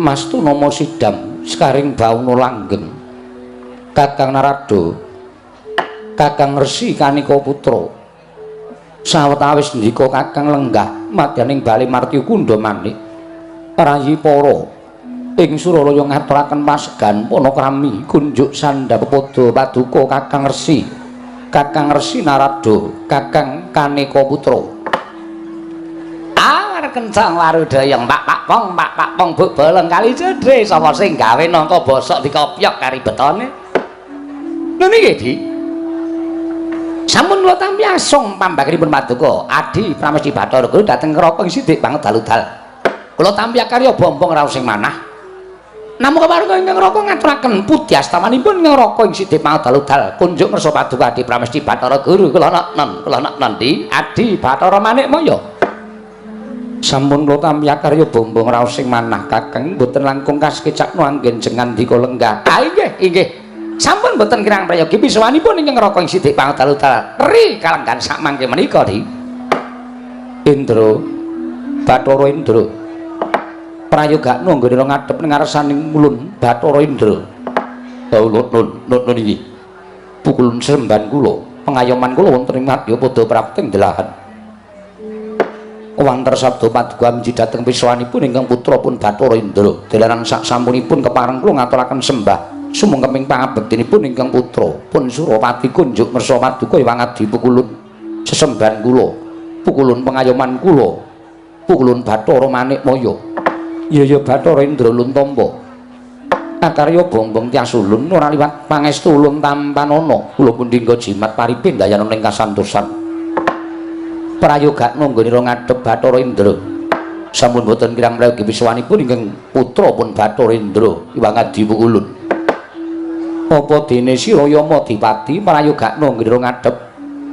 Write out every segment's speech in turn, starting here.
Mas Tunama Sidam sekaring bauna langgeng. Kakang Narada, Kakang Resi Kanika Putra. Sawetawis ndika Kakang lenggah madyaning bale Martya Kunda manik. Rayi para ing Suralaya ngaturaken pasegan panakrami kunjuk sandha pepada paduka Kakang Resi. Kakang Resi Narada, Kakang Kaneka Putra. Awar kencang warudayang pak pak pong pak pak pong buk bolong kali jedhe sapa sing gawe nangka bosok dikopyok kari betone. Lho niki, Di. Sampun kula tampi asung pambakinipun paduka Adi Pramesti Bathara Guru dhateng Kraka ing Sidik Pangedaludal. Kula tampi akarya bombong raos sing manah. Namung kepareng ingkang Raka ngaturaken pudyastamanipun ing Raka ing Sidik Pangedaludal kunjuk ngersa paduka Adi Pramesti Bathara Guru. Kula non, kula non Di Adi Bathara Manikmaya. Sampun kula tampi akarya bombong raos sing manah Kakang mboten langkung kasekecakno anggen jengandika lenggah. Ah inggih, inggih. Sampun mboten kirang prayogi pisuwanipun ingkang Raka ing Sidik Pangedaludal. Ri kalenggan sak mangke menika, Di. Indra, Bathara Indra. Prayogakno nggone ngadhep ning ngarsaning ulun Bathara Indra. Ulun nun nun iki. Pukulun semban kula, pengayoman kula wonten ing madya pada prapting delahan. Wanter sabda paduka amji dhateng pisuwanipun ingkang putra pun Bathara Indra. Delaran sak sampunipun kepareng kula ngaturaken sembah sumengkeming pangabektinipun ingkang putra pun Surapati kunjuk mersa paduka Hyang Adi pukulun sesembahan kula, pukulun pengayoman kula, pukulun Bathara Manikmaya. Iya ya Bathara Indra ulun tampa. Akarya bombong tias ulun ora liwat pangestu ulun tampanana. Kula pun dingga jimat paripe ndayana ing kasantosan. Prayogakno nggone ngadhep Bathara Indra. Sampun boten kirang prayogi pisuwanipun ingkang putra pun Bathara Indra Hyang Adi pukulun. Apa dene sira Yama Dipati prayogakno nggone ngadhep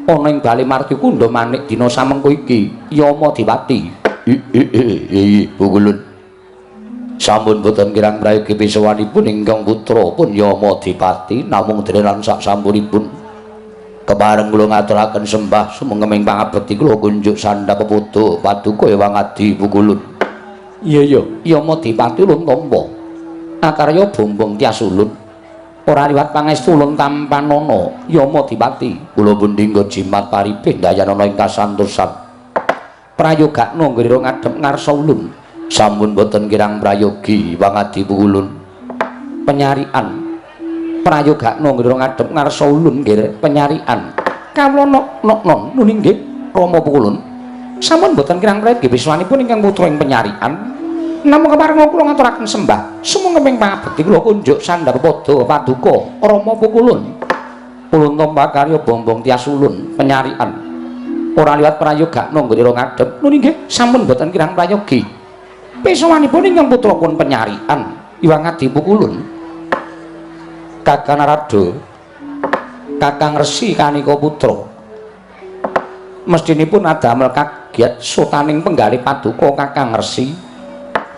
ana ing bale Martya Kunda manik dina samengko iki Yama Dipati. I pukulun. Sampun boten kirang prayogi pisuwanipun ingkang putra pun Yama Dipati namung dene lan sak sampunipun kepareng kula ngaturaken sembah sumengkeming pangabekti kula kunjuk sandha peputu paduka Hyang Adi pukulun. Iya ya Yama Dipati ulun tampa. Akarya bombong tias ulun ora liwat pangestu ulun tampanana Yama Dipati. Kula pun dinggo jimat paripe ndayanana ing kasantosan. Prayogakno nggone ngadhep ngarsa ulun. Sampun boten kirang prayogi Hyang Adi pukulun. Penyarian prayogakno nggone ngadhep ngarsa ulun nggih penyarian. Kawula nok non nuni nggih Rama pukulun. Sampun boten kirang prayogi pisuwanipun ingkang putra ing penyarian. Namung kepareng kula ngaturaken sembah sumengkeming pangabekti kula kunjuk sandha pepada paduka Rama pukulun. Ulun tampa karya bombong tias ulun penyarian. Ora liwat prayogakno nggone ngadhep nuni nggih sampun boten kirang prayogi. Pisuwanipun ingkang putra pun penyarian Hyang Adi pukulun. Kakang Narada, Kakang Resi Kanika Putra. Mestinipun adamel kagiat sutaning penggalih paduka Kakang Resi.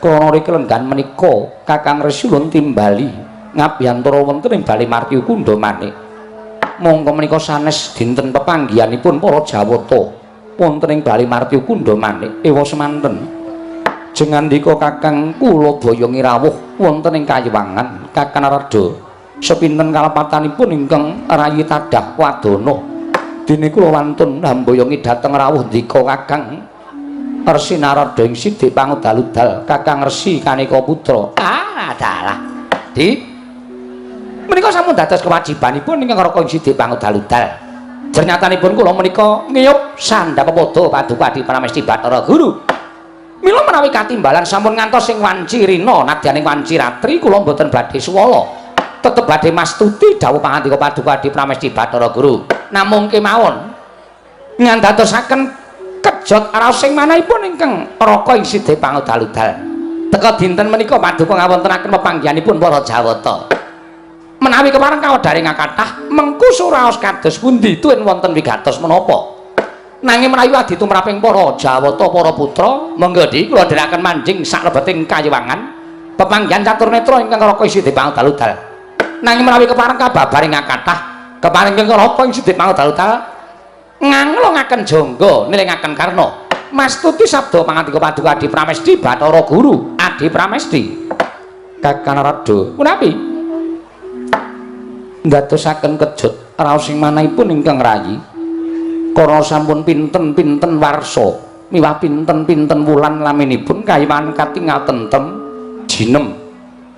Krana kelenggan menika Kakang Resi ulun timbali ngabiyantara wonten ing bale Martya Kunda manik. Mongko menika sanes dinten pepanggihanipun para Jawata wonten ing bale Martya Kunda manik ewa semanten. Jengandika Kakang kula boyongi rawuh wonten ing kayiwangan Kakang Narada. Sepinten kalepatanipun ingkang rayi tadah wadana. Dene kula wantun hamboyongi dhateng rawuh ndika Kakang Resi Narada ing Sidik Pangudaludal Kakang Resi Kaneka Putra. Ah, dalah. Di menika sampun dados kewajibanipun ingkang Raka ing Sidik Pangudaludal. Jernyatanipun kula menika ngiyup sandha pepada paduka Adi Pramesti Bathara Guru. Mila menawi katimbalan sampun ngantos ing wanci rina nadyan ing wanci ratri kula mboten badhe suwala. Tetep badhe mastuti dawuh pangandika paduka Adi Pramesti Bathara Guru. Namung kemawon ngandadosaken kejot raos sing manahipun ingkang Raka ing Sidik Pangudaludal. Teka dinten menika paduka ngawontenaken pepanggihanipun para Jawata. Menawi kepareng kawedharing kathah mengku suraos kados pundi tuwin wonten wigatos menapa. Nanging menawi adi tumraping para Jawata para putra, monggo Di kula dherekaken manjing saklebeting kayiwangan pepanggihan catur netra ingkang Raka ing Sidik Pangudaludal. Nanging menawi kepareng kababaring kathah kepareng ingkang Raka ing Sidik Pangudaludal nganglungaken jangga nilingaken karna mastuti sabda pangandika paduka Adi Pramesti Bathara Guru Adi Pramesti. Kakang Narada. Punapi? Ndadosaken kejut raos ing manahipun ingkang rayi. Karana sampun pinten-pinten warsa, miwah pinten-pinten wulan laminipun kayiwan katingal tentrem jinem.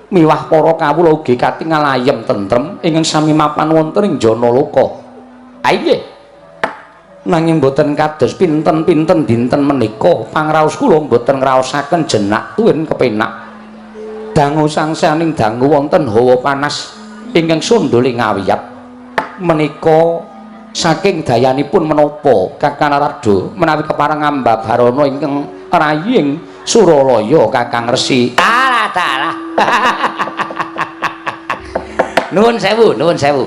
Miwah para kawula ugi katingal ayem tentrem ingkang sami mapan wonten ing Janaloka. Ha inggih. Nanging boten kados pinten-pinten dinten menika pangraos kula boten ngraosaken jenak tuwin kepenak. Dangu sangsaning dangu wonten hawa panas ingkang sundhuli ngawiyat. Menika saking dayanipun menapa Kakang Narada menawi kepareng ambabarana ingkang raying Suralaya Kakang Resi. Dalah dalah. Nuwun sewu, nuwun sewu.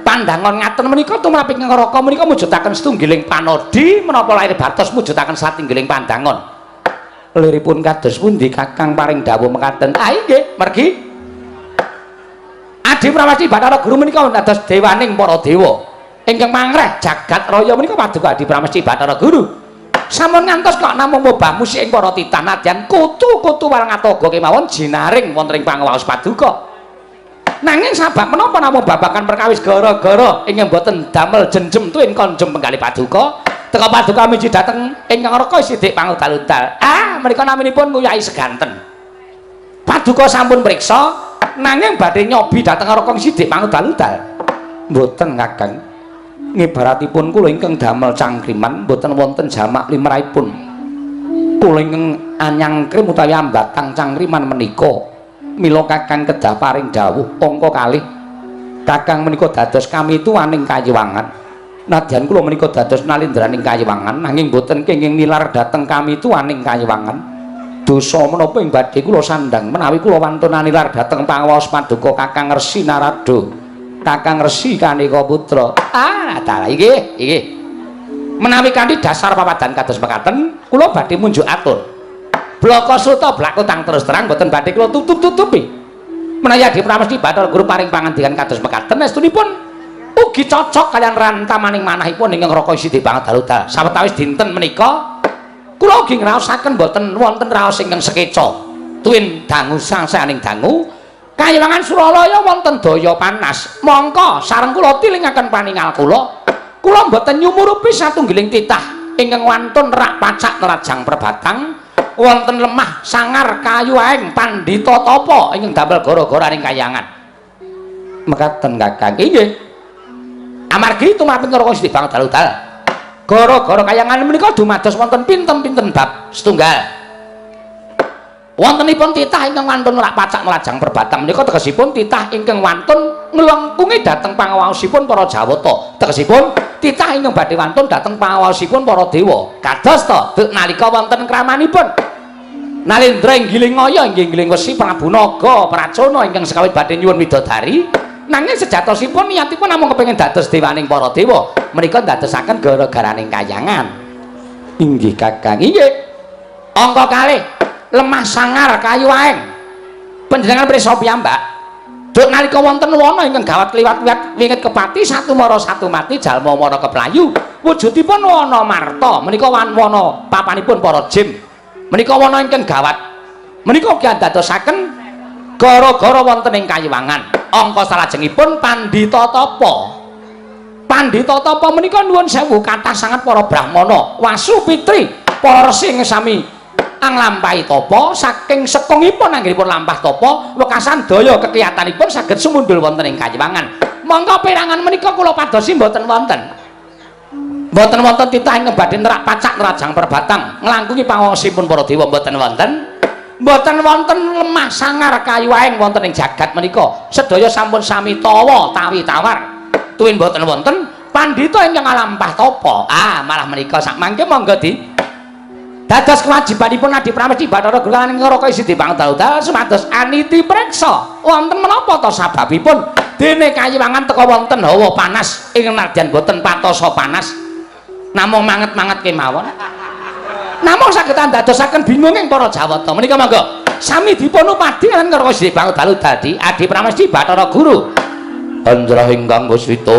Pandangan ngaten menika tumrap ingkang Raka menika mujudaken setunggiling panodi menapa lahir batos mujudaken satunggiling pandangan. Liripun kados pundi Kakang paring dawuh mekaten? Ah inggih, mergi Adi Pramesti Bathara Guru menika dados dewaning para dewa ingkang mangreh jagat raya menika paduka Adi Pramesti Bathara Guru. Sampun ngantos kok namung mobah musik ing para titan nadyan kutu-kutu warangatoga kemawon jinaring wonten ing pangawaos paduka. Nanging sabab menapa namung babagan perkawis gara-gara ingkang boten damel jenjem tuwin konjem penggalih paduka, teka paduka miji dhateng ingkang Raka sidik pangudal-udal. Ah, menika naminipun Nguyai Seganten. Paduka sampun priksa nanging badhe nyobi dhateng Raka sidik pangudal-udal. Mboten Kakang. Ngibaratipun kula ingkang damel cangkriman mboten wonten jamak limrahipun. Kula ingkang anyangkrim utawi ambatang cangkriman menika. Mila Kakang kedah paring dawuh angka kalih. Kakang menika dados kamituwaning kayiwangan. Nadyan kula menika dados nalindraning kayiwangan nanging boten kenging nilar dhateng kamituwaning kayiwangan. Dosa menapa ing badhe kula sandhang menawi kula wantun nilar dhateng pangawaos paduka Kakang Resi Narada. Kakang Resi Kaneka Putra. Ah, dalah inggih, inggih. Menawi kanthi dasar papadan kados mekaten, kula badhe munjuk atur. Blaka suta blakutang terus terang boten badhe kula tutup-tutupi. Menawi Adi Pramesti Bathara Guru paring pangandikan kados mekaten estunipun ugi cocok kalian rantamaning manahipun ingkang Raka Sidi Pangadaludal. Sawetawis dinten menika kula ugi ngraosaken boten wonten raos ingkang sekeca. Tuwin dangu sangsaning dangu kayiwangan Suralaya wonten daya panas. Mongko sareng kula tilingaken paningal kula. Kula boten nyumurupi satunggiling titah ingkang wantun rak pacak nerajang perbatang wonten lemah sangar kayu aeng pandhita tapa ingkang damel gara-gara ing kayangan. Mekaten Kakang. Inggih. Amargi tumraping Raka Sidi Pangadaludal. Gara-gara kayangan menika dumados wonten pinten-pinten bab setunggal. Wontenipun titah ingkang wantun rak pacak nglajang perbatang menika tegesipun titah ingkang wantun nglengkungi dhateng pangawaosipun para Jawata. Tegesipun titah ingkang badhe wantun dhateng pangawaosipun para dewa. Kados to duk nalika wonten kramanipun Nalendra inggiling ngaya inggih giling wesi Prabu Naga Pracona ingkang sekawit badhe nyuwun widodari nanging sejatosipun niatipun namung kepengin dados dewaning para dewa menika ndadosaken gara-garaning kayangan. Inggih Kakang. Inggih. Angka kalih lemah sangar kayu aeng. Panjenengan prisa piyambak duk nalika wonten wana ingkang gawat kliwat-liwat wingit kepati satu mara satu mati jalma mara keplayu wujudipun wana marta menika wana papanipun para jim menika wana ingkang gawat menika ugi andadosaken gara-gara wonten ing kayiwangan. Angka salajengipun pandhita tapa. Pandhita tapa menika nuwun sewu kathah sanget para brahmana wasu pitri para resi ingkang sami anglampahi tapa saking sekungipun anggenipun lampah tapa wekasan daya kekiyatanipun saged sumundul wonten ing kayiwangan. Mongko perangan menika kula padosi mboten wonten. Mboten wonten titah ingkang badhe nerak pacak nerajang perbatang nglangkungi pangaosipun para dewa mboten wonten. Mboten wonten lemah sangar kayu aeng wonten ing jagat menika. Sedaya sampun sami tawa tawi tawar. Tuwin mboten wonten pandhita ingkang nglampah tapa. Ah, malah menika sak mangke monggo di dados kewajibanipun Adi Pramesti Bathara Guru lan Raka Sidi Pangdal-dal supados aniti preksa wonten menapa ta sababipun dene kayiwangan teka wonten hawa panas ing nadyan boten patosa panas namung manget-manget kemawon namung saged andadosaken bingunging para Jawata. Menika monggo sami dipun upadi lan Raka Sidi Pangdal dadi Adi Pramesti Bathara Guru. Anjrah ingkang kuswita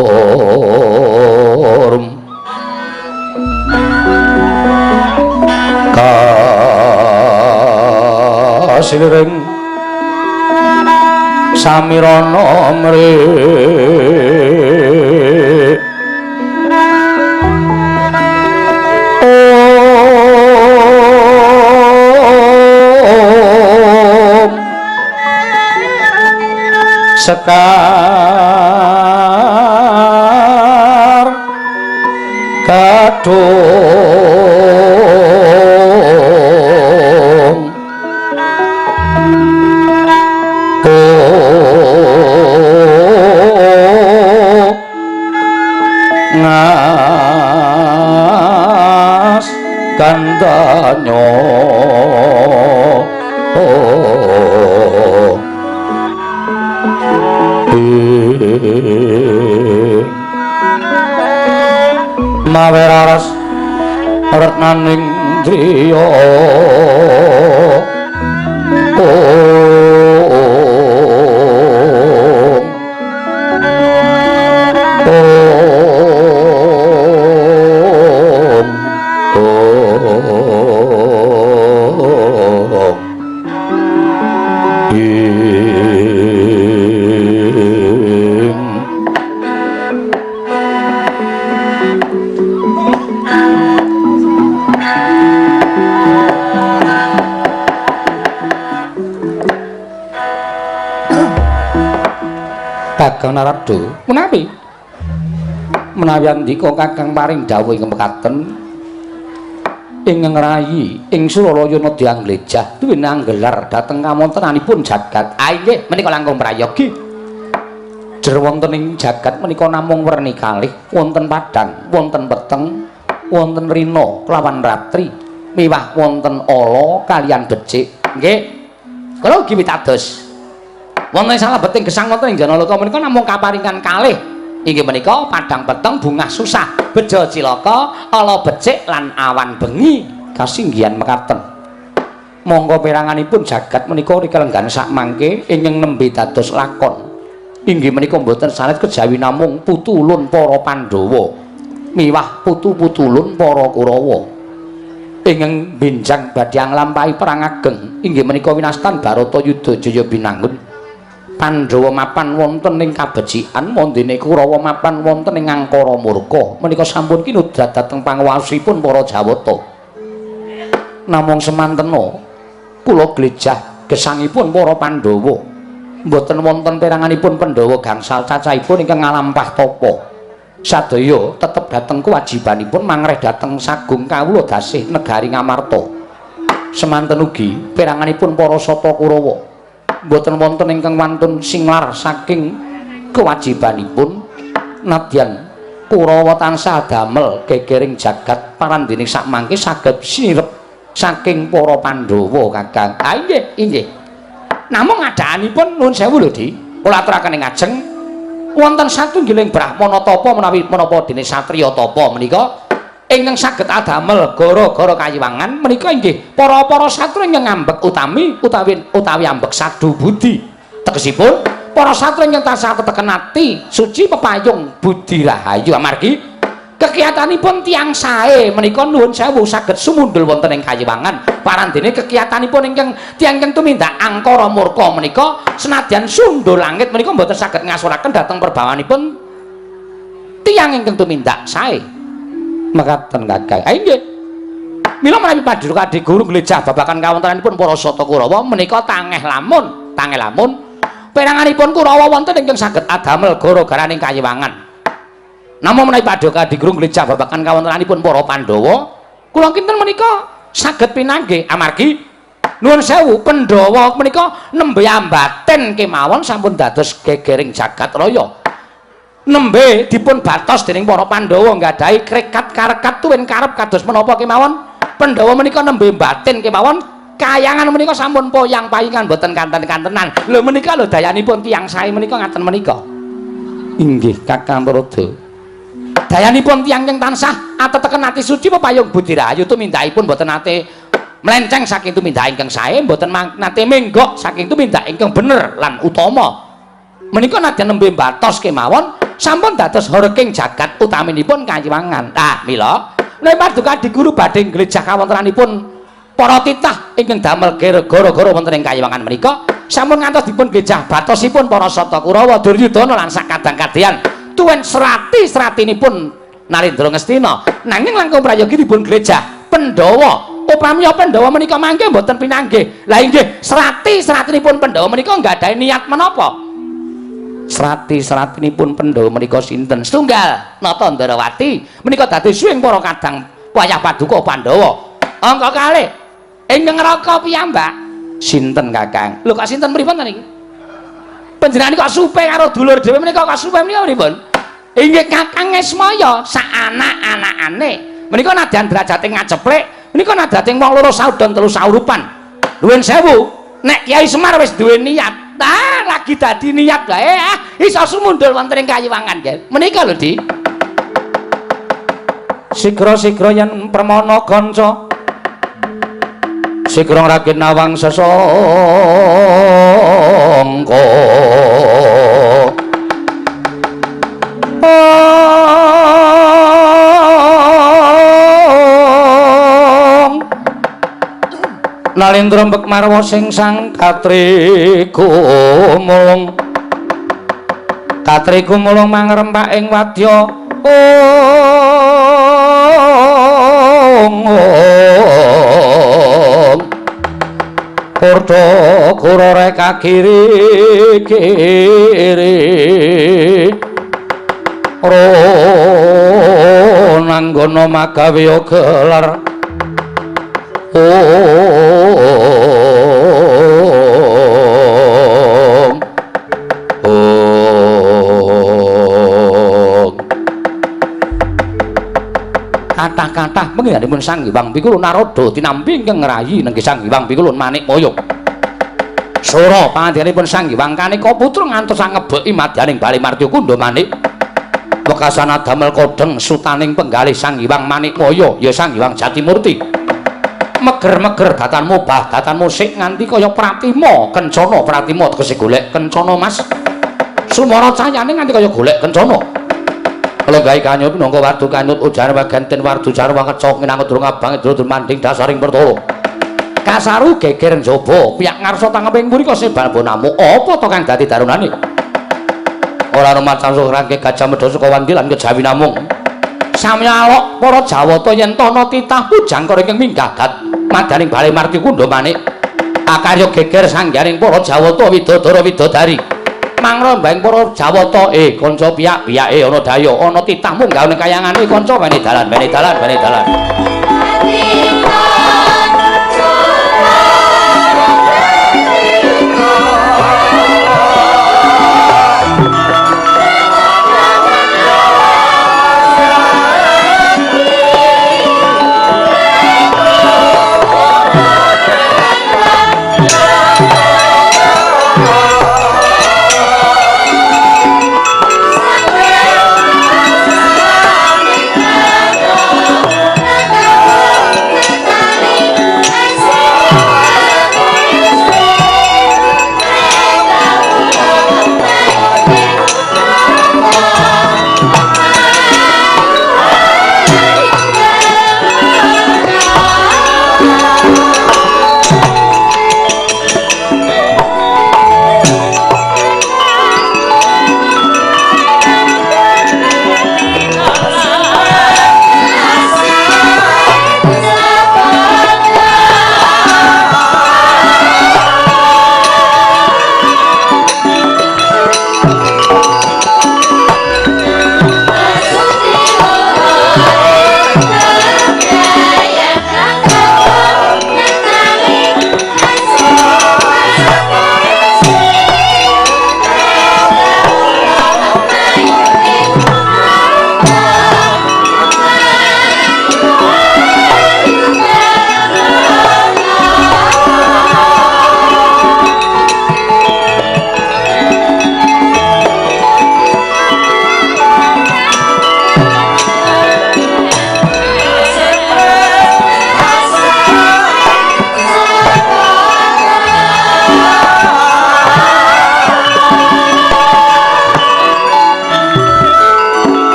kasiliring Samirana mrih Om Sekar Kadung Ngas gandanyo mawe raras retnaning driya Kakang Narada, menawi menawi andika Kakang paring dawuh ing mekaten ing ngrayi ing Suralaya nedya anglejah duwe anggelar dhateng kawontenanipun jagat. Ah inggih menika langkung prayogi. Jer wonten ing jagat menika namung werni kalih, wonten padhang, wonten peteng, wonten rina kelawan ratri, miwah wonten ala kaliyan becik. Nggih. Kula ugi pitados. Wonten salebeting gesang wonten ing Janaloka menika namung kaparingan kalih. Inggih menika padhang peteng, bungah susah, bejo cilaka, ala becik lan awan bengi. Kasinggihan mekaten. Monggo peranganipun jagat menika rikelenggan sakmangke ingkang nembe dados lakon. Inggih menika mboten sanes kejawi namung putu ulun para Pandhawa miwah putu-putulun para Kurawa. Ingkang benjang badhe nglampahi perang ageng inggih menika winastan Baratayuda Jaya Binangun. Pandhawa mapan wonten ing kabecikan wondene Kurawa mapan wonten ing angkara murka menika sampun kinudrat dhateng panguwasipun para Jawata. Namung semantena kula glejah gesangipun para Pandhawa mboten wonten peranganipun Pandhawa gangsal cacahipun ingkang ngalampah tapa. Sadaya tetep dhateng kewajibanipun mangreh dhateng sagung kawula dasih negari Ngamarta. Semanten ugi peranganipun para Sata Kurawa mboten wonten ingkang wantun singlar saking kewajibanipun nadyan Kurawa tansah damel gegering jagat parandene sakmangke saged sinirep saking para Pandhawa Kakang. Ah inggih, inggih. Namung adaanipun nuwun sewu lho Di, kula aturaken ing ngajeng wonten satunggiling brahmana tapa menawi menapa dene satriya tapa menika ingkang saged adamel gara-gara kayiwangan menika inggih para-para satria ingkang ngambek utami utawi ambek sadu budi. Tegesipun para satria ingkang tansah teteken ati suci pepayung budi rahayu amargi kekiyatanipun tiyang sae menika nuwun sewu saged sumundul wonten ing kayiwangan. Parandene kekiyatanipun ingkang tiyang ingkang tumindak angkara murka menika senadyan sundul langit menika mboten saged ngasuraken dhateng perbawanipun tiyang ingkang tumindak sae. Mekaten Kakang. Ah inggih. Mila menawi paduka Adi Guru nglejah babagan kawontenanipun para Sata Kurawa menika tangeh lamun, tangeh lamun peranganipun Kurawa wonten ingkang saged adamel gara-garaning kayiwangan. Namung menawi paduka Adi Guru nglejah babagan kawontenanipun para Pandhawa, kula kinten menika saged pinanggih amargi nuwun sewu Pandhawa menika nembe ambaten kemawon sampun dados gegering jagat raya. Nembe dipun batos dening para Pandhawa nggadahi krekat karekat tuwin karep kados menapa kemawon Pandhawa menika nembe batin kemawon kayangan menika sampun poyang payingan boten kanten-kantenan. Lho menika lho dayanipun tiyang sae menika ngaten menika. Inggih Kakang Narada. Dayanipun tiyang ingkang tansah ateteken ati suci pepayung budi rahayu tumindakipun boten nate melenceng saking tumindak ingkang sae, boten nate menggok saking tumindak ingkang bener lan utama. Menika nadyan nembe batos kemawon sampun dados horking jagat utaminipun kayiwangan. Ah mila menawi paduka Adi Guru badhe nglejah kawontenanipun para titah ingkang damel gara-gara wonten ing kayiwangan menika Sampun ngantos dipun gejah batosipun para Sata Kurawa Duryudana lan sak kadang-kadyan tuwin srati-sratinipun Narendra Ngastina. Nanging langkung prayogi dipun gejah Pandhawa. Upami Pandhawa menika mangke mboten pinanggih. Lah inggih srati-sratinipun Pandhawa menika nggadahi niat menapa? Srati-sratinipun Pandhawa menika sinten? Setunggal Nata Ndarawati menika dadi suwing para kadang wayah paduka Pandhawa. Angka kalih ingkang neraka piyambak sinten Kakang? Lho kok sinten pripun ta niki? Panjenengan kok supe karo dulur dhewe menika kok supe menika pripun? Inggih Kakang Ngesmaya sak anak-anakane menika nadyan derajate ngaceplek menika nadate wong loro saudon telu saurupan. Nuwun sewu, nek Kyai Semar wis duwe niat, ah lagi dadi niat wae ah iso sumundul wonten ing kayiwangan nggih. Menika lho Di. Sigra-sigra yen permana kanca sigra ngragit nawang sesangka. Nalendra mbek marwa sing sang katri gumulung katri gumulung mangrempak ing wadya ong kurda kura reka kiri kiri ronanggana magawe gelar ong ong. Kathah-kathah pengiranipun Sang Hyang Pikulun Narada tinampi ingkang ngrayi nenggih Sang Hyang Pikulun Manikmaya. Sora pangandikanipun Sang Hyang Kaneka putra ngantos angebeki madyaning Bale Martya Kundha Manik. Wekasan adamel kodheng sutaning penggalih Sang Hyang Manikmaya ya Sang Hyang Jatimurti. Meger-meger datan mubah datan musik nganti kaya pratima kencana pratima tegese golek kencana Mas. Sumara cayane nganti kaya golek kencana. Lenggahi kanyut minangka wardu kanyut ujar waganten wardu jarwa kecok minangka durung abang idra manding dasaring pertara. Kasaru geger njaba piyak ngarsa tangeping mrika sebal bonamu apa to kang dadi darunane? Ora ana macan rangke gajah medha saka wandi lan kejawi namung. Samya alok para Jawata yen tana titah pujangkara ingkang minggah gat madyaning Bale Marti Kundha Manik. Akarya geger sangganing para Jawata widodara widodari. Mangrambang para Jawata kanca piyak-piyake ana daya ana titah munggah ning kayangane kanca wene dalan wene dalan wene dalan.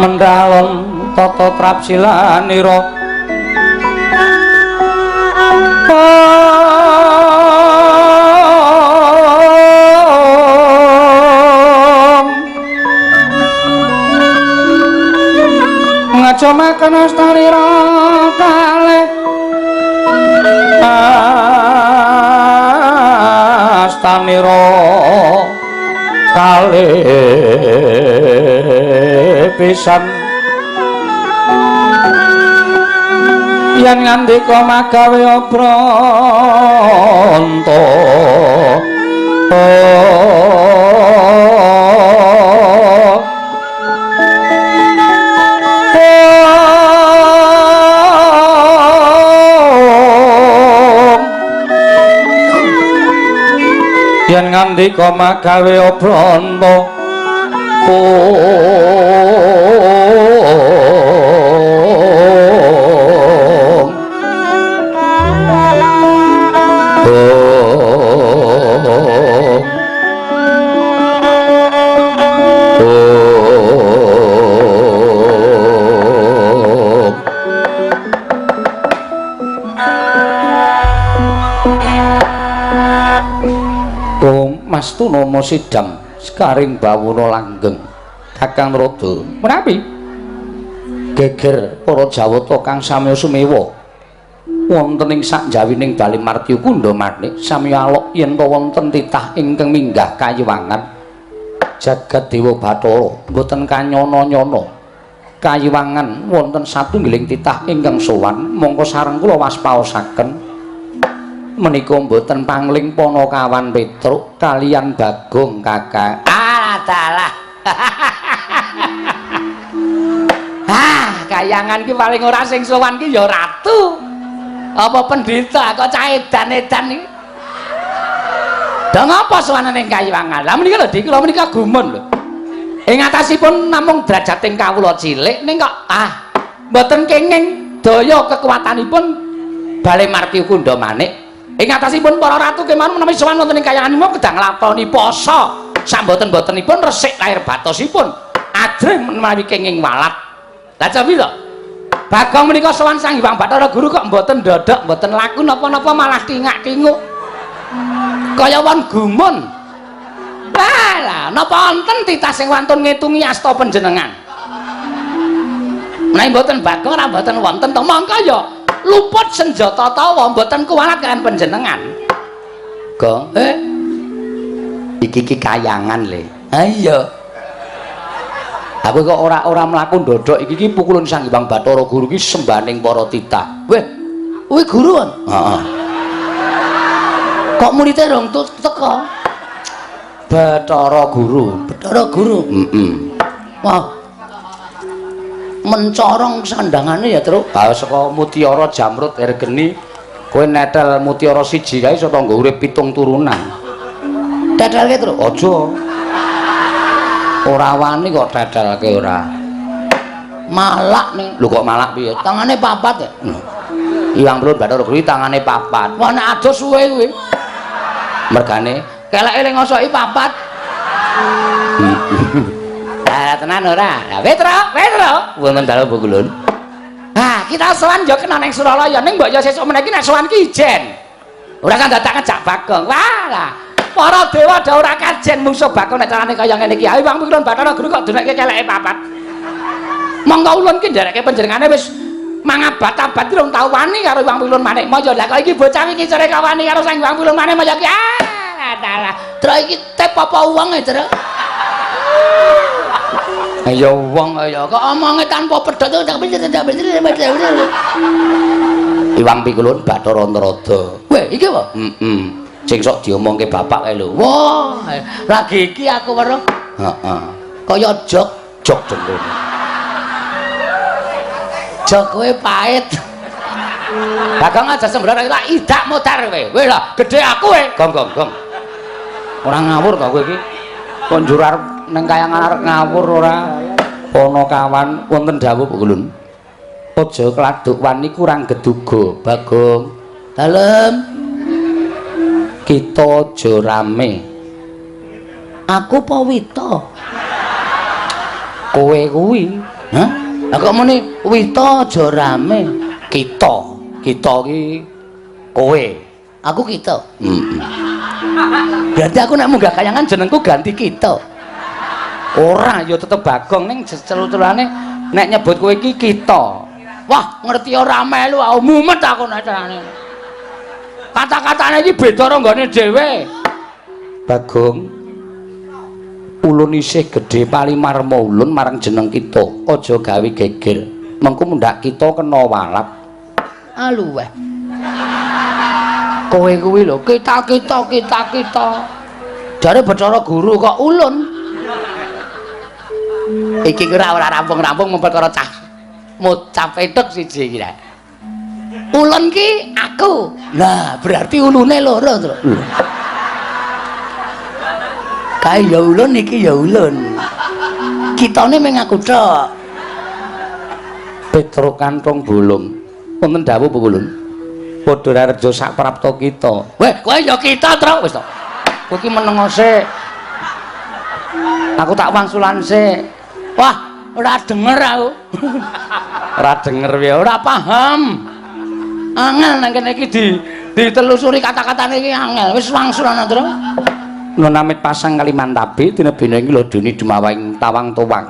Mendalon tata trapsilanira. Ngaco makan astanira kalih astanira kalih pisan yen ngandika magawe obranta. Yen ngandika magawe obranta Mastu nama sidang sekaring bawono langgeng Kakang Rada menawi geger para Jawata kang samya sumewa wonten ing sakjawining Bali Martya Kundha Manik samya alok yen ta wonten titah ingkang minggah kayiwangan jagat Dewa Bathara mboten kanyana-nyana kayiwangan wonten satunggiling titah ingkang sowan mongko sareng kula waspaosaken menika mboten pangling Panakawan Petruk kaliyan Bagong Kakang. Ah dalah. Ah, kayangan ki paling ora sing sowan ki ya ratu. Apa pendhita kok cah edan-edan iki. Dha ngapa sowan ning kayiwangan? Lah menika lho Dik, kula menika gumun lho. Ing atasipun namung drajating kawula cilik ning kok ah mboten kenging daya kekuatanipun Bale Martya Kundha Manik. Ing atasipun para ratu kemawon menawi sowan wonten ing kayangan kedah nglakoni poso. Samboten-botenipun resik lahir batosipun. Ajrih menawi kenging walat. Lah cobi to. Bagong menika sowan Sang Hyang Bathara Guru kok mboten ndodhok, mboten laku napa-napa malah tingak-tinguk. Kaya won gumun. Lah, lah napa wonten titah sing wantun ngitungi asta panjenengan? Menawi mboten Bagong ora mboten wonten to mongko ya luput senjata tawa mboten kuwalat kaliyan panjenengan. Gong, iki iki kayangan le. Ha iya. Aku kok ora mlaku ndodhok iki iki pukulun Sang Hyang Bathara Guru iki sembaning para titah. Weh, kuwi guru kon? Heeh. Kok muridé rong teka? Bathara Guru. Bathara Guru. Heeh. Wah. Mencorong sandangane ya, Truk. Ha saka mutiara jamrut ergeni kowe netel mutiara siji kae iso tangga urip 7 turunan. Tetelke, Truk. Aja. Ora wani kok tetelke ora. Malak ning. Lho kok malak piye? Tangane papat ya. Iwang Plun Bathara Guru tangane papat. Wah nek adoh suwe kuwi. Mergane keleke ning ngosoki papat. Lah tenan ora? Lah Petro, Petro. Wonten dalem Pukulun. Ah, kita sowan ya kena ning Suralaya ning mbok ya sesuk meneh iki nek sowan ki ijen. Ora kan dadak ngejak Bagong. Wah lah. Para dewa dah ora kajen mungsuh Bagong nek carane kaya ngene iki. Ayo Bang Pukulun Bathara Guru kok dunekke keleke papat. Monggo ulun ki nderekke panjenengane wis mangabat-abat ki rong tau wani karo Hyang Pilun Manik Maya. Lah kok iki bocah iki sore kawani karo Sang Hyang Pilun Manik Maya ki. Ah, dalah. Truk iki tep apa wong e, Truk? Ya wong ya kok omonge tanpa pedhot. Iwang Pikulun Bathara Narada. Weh, iki apa? Heeh. Sing sok diomongke bapak kae lho. Wah, lagi iki aku weruh. Heeh. Kaya jok, jok jengkul. Jok kowe pahit. Bagong aja sembrono lak idak modar kowe. Kowe lah gedhe aku kowe. Gong gong gong. Ora ngawur to kowe iki. Kok njur arep ning kayangan arep ngawur ora. Panakawan wonten dawuh Pukulun. Aja kladuk wani kurang geduga, Bagong. Dalem. Kita aja rame. Aku apa wita? Kowe kuwi. Hah? Lah kok muni Wita aja rame. Kita. Kita ki kowe. Aku kita. Heeh. Berarti aku nek munggah kayangan jenengku ganti kita. Ora, ya tetep Bagong ning celu-celane nek nyebut kowe iki kita. Wah, ngerti ora melu aku mumet aku nek carane. Kata-katane iki beda karo nggone dhewe. Bagong, ulun isih gedhe palimarma ulun marang jeneng kita. Aja gawe geger. Mengko mundhak kita kena walap. Aluweh. Kowe kuwi lho, kita kita kita kita. Jare Bathara Guru kok ulun. Iki kira ora rampung-rampung memperkara cah mocap etuk siji iki. Ulun ki aku. Nah, berarti ulune loro, Tru. Kae ya ulun iki ya ulun. Kitane mung aku tok. Petruk kantong bolong. Wonten dawuh Bu Ulun. Padha rareja sak prapta kita. Weh, kowe ya kita, Tru. Wis to. Kowe iki menengo sik. Aku tak wangsulan sik. Wah, ora denger aku. Ora denger ya, ora paham. Angel nang kene iki ditelusuri kata-katane iki angel. Wis wangsulan, Tru. Nunamit pasang Kalimantabe tinebene ing lodoni dumawahing tawang towang.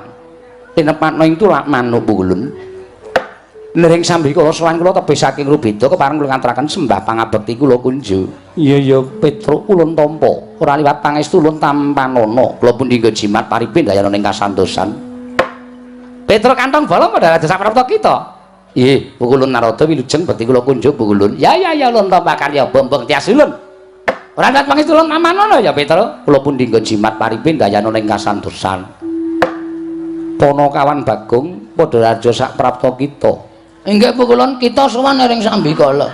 Tinepatna ing tulak manuk Bu Ulun. Nering sambi kula sowan kula tebih saking Rubeda kepareng kula ngaturaken sembah pangabekti kula kunju. Iya ya Petruk ulun tampa. Ora liwat pangestu ulun tampanana. Kula pundi nggo jimat paripin dayana ing kasantosan. Petruk kantong bolong padha raja saprapta kita. Nggih, Bu Ulun Narada wilujeng bekti kula kunjuk Bu Ulun. Ya ya ya ulun tampa karya bombong tias ulun. Ora liwat pangestu ulun tampanana ya Petruk. Kula pundi nggo jimat paripin dayana ing kasantosan. Ponokawan Bagong padha raja saprapta kita. Inggih Bu Kulon, kita sowan ring sambikala.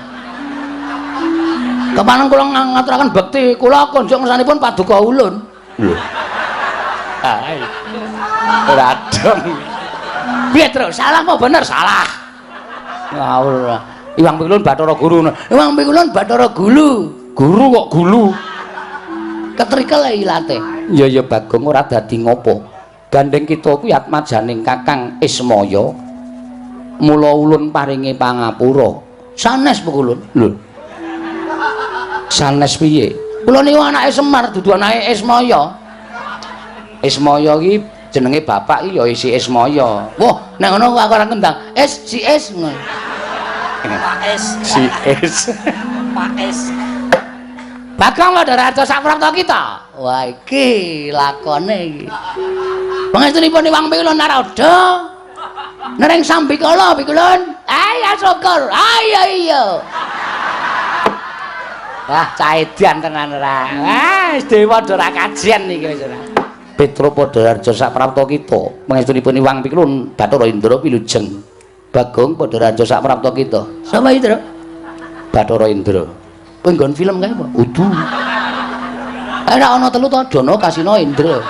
Kepareng kula ngaturaken bekti kula kunjuk ngersanipun paduka ulun. Lho. Hai. Ora dong. Piye, Tru? Salah apa bener? Salah. Ngawur. Iwang Pikulun Bathara Guru. Iwang Pikulun Bathara Gulu. Guru kok gulu. Ketrikel ilate. Ya ya Bagong ora dadi ngopo. Gandeng kita kuwi atmajaning Kakang Ismaya. Mula ulun paringi pangapura. Sanes Bu Kulun. Lho. Sanes piye? Kula niku anake Semar dudu anake Ismaya. Ismaya iki jenenge bapak iki ya isi Ismaya. Wah, nek ngono aku ora kendang. S si S ngono. Pak S. Si S. Pak S. Bagong padha raja saprapta kita. Wah, iki lakone iki. Pangestunipun Iwang Pikulun Narada. Nereng sambikala Pikulun. Ayo syukur. Ayo iya. Wah, caedan tenan ora. Wah, wis dewa ora kajian iki wis ora. Petruk padha raja saprapta kita. Pangestunipun Iwang Pikulun Bathara Indra wilujeng. Bagong padha raja saprapta kita. Sapa iki, Tru? Bathara Indra. Kowe nggon film kae apa? Udu. Ora ana telu to, Dana Kasina Indra.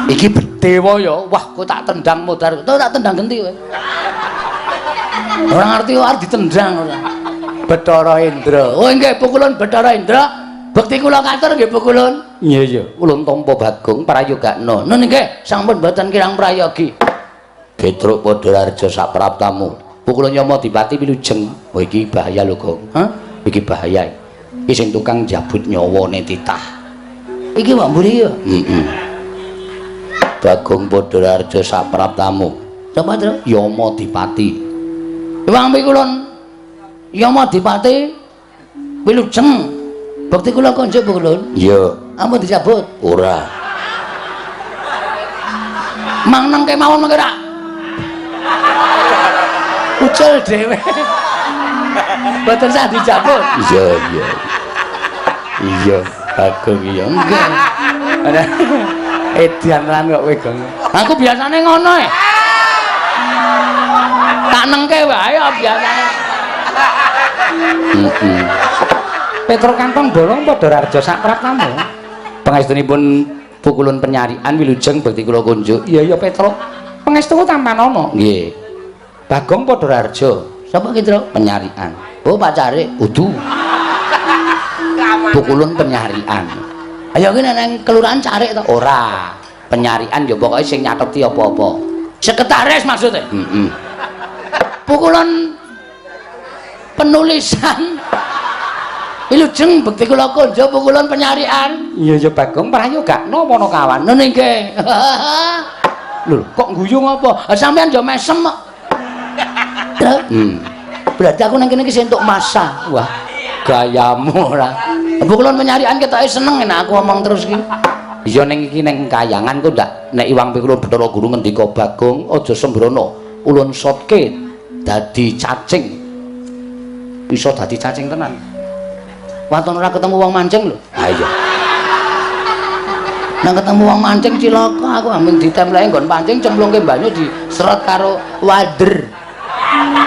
Iki dewa ya. Wah, kowe tak tendang modar. Kowe tak tendang genti kowe. Ora ngerti kok arep ditendang ora. Bathara Indra. Oh nggih, pukulun Bathara Indra. Bekti kula katur nggih pukulun. Iya iya, ulun tampa Bagong prayogakna. Nun nggih, sampun boten kirang prayogi. Petruk padha raja sapraptamu. Pukulun Yama Dipati wilujeng. Oh iki bahaya lho, Gong. Hah? Iki bahaya. Iki sing tukang njabut nyawane titah. Iki wak mburi ya. Heeh. Bagong padha raja sapraptamu. Sapa, Tru? Yama Dipati. Iwang Pikulun Yama Dipati wilujeng. Bekti kula konjuk Pikulun. Iya. Ampun dicabut. Ora. Mang nang kemawon mengke ra. Ucul dhewe. Boten sah dicabut. Iya iya. Iya, Bagong iya. Nggih. Edian lan kok kowe, Gong. Aku biasane ngono e. Tak nengke wae biasane. Heeh. Petruk kantong bolong padha raja sapraptamu. Pangestunipun pukulun penyarian wilujeng bekti kula kunjuk. Iya iya Petruk. Pangestuku tampanana. Nggih. Bagong padha raja. Sapa ki, Truk? Penyarian. Oh, pacare. Udu. Pukulun penyarian. Ayo ki nek nang kelurahan carik to. Ora. Penyarian ya pokoke sing nyateti apa-apa. Sekretaris maksudnya? Heeh. Pukulon penulisan. Wilujeng bekti kula konjo pukulon penyarian. Iya ya Bagong prayogakno Panakawan. Ngono nggih. Lho kok guyu ngopo? Sampeyan yo mesem kok. Berarti aku nang kene iki entuk masa. Wah, gayamu ora. Pukulon penyarian ketoke seneng nek aku omong terus iki. Iya ning iki ning kayangan kok ndak nek Iwang Pikulun Bathara Guru ngendika Bagong aja sembrono ulun sotke dadi cacing. Iso dadi cacing tenan. Waton ora ketemu wong mancing lho. Ha iya. Nang ketemu wong mancing cilaka aku ambil ditempleki nggon pancing cemplungke banyu diseret karo wader.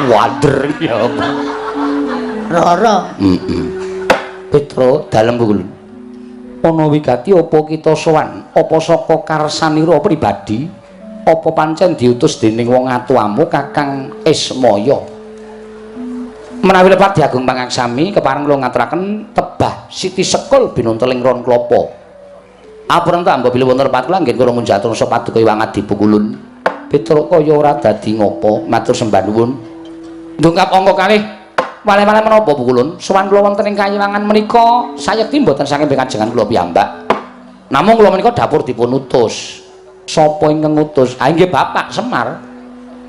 Wader ya apa? Rara. Heeh. Petro dalem pukul. Ana wigati apa kita sowan? Apa saka karsanira pribadi? Apa pancen diutus dening wong atuamu Kakang Ismaya? Menawi lepat Diagung Pangaksami kepareng kula ngaturaken tebah Siti Sekul binunteling ron klapa. Apurenta ta mbok bilih wonten lepat kula nggih kula munjatur rasa paduka Iwang Adipukulun. Petruk kaya ora dadi ngopo, matur sembah nuwun. Ndungkap angka kalih wale-wale menapa Pukulun? Sowan kula wonten ing kayiwangan menika sayekti mboten saking pekajengan kula piyambak. Namung kula menika dapur dipun utus. Sapa ingkang ngutus? Ah inggih Bapak Semar.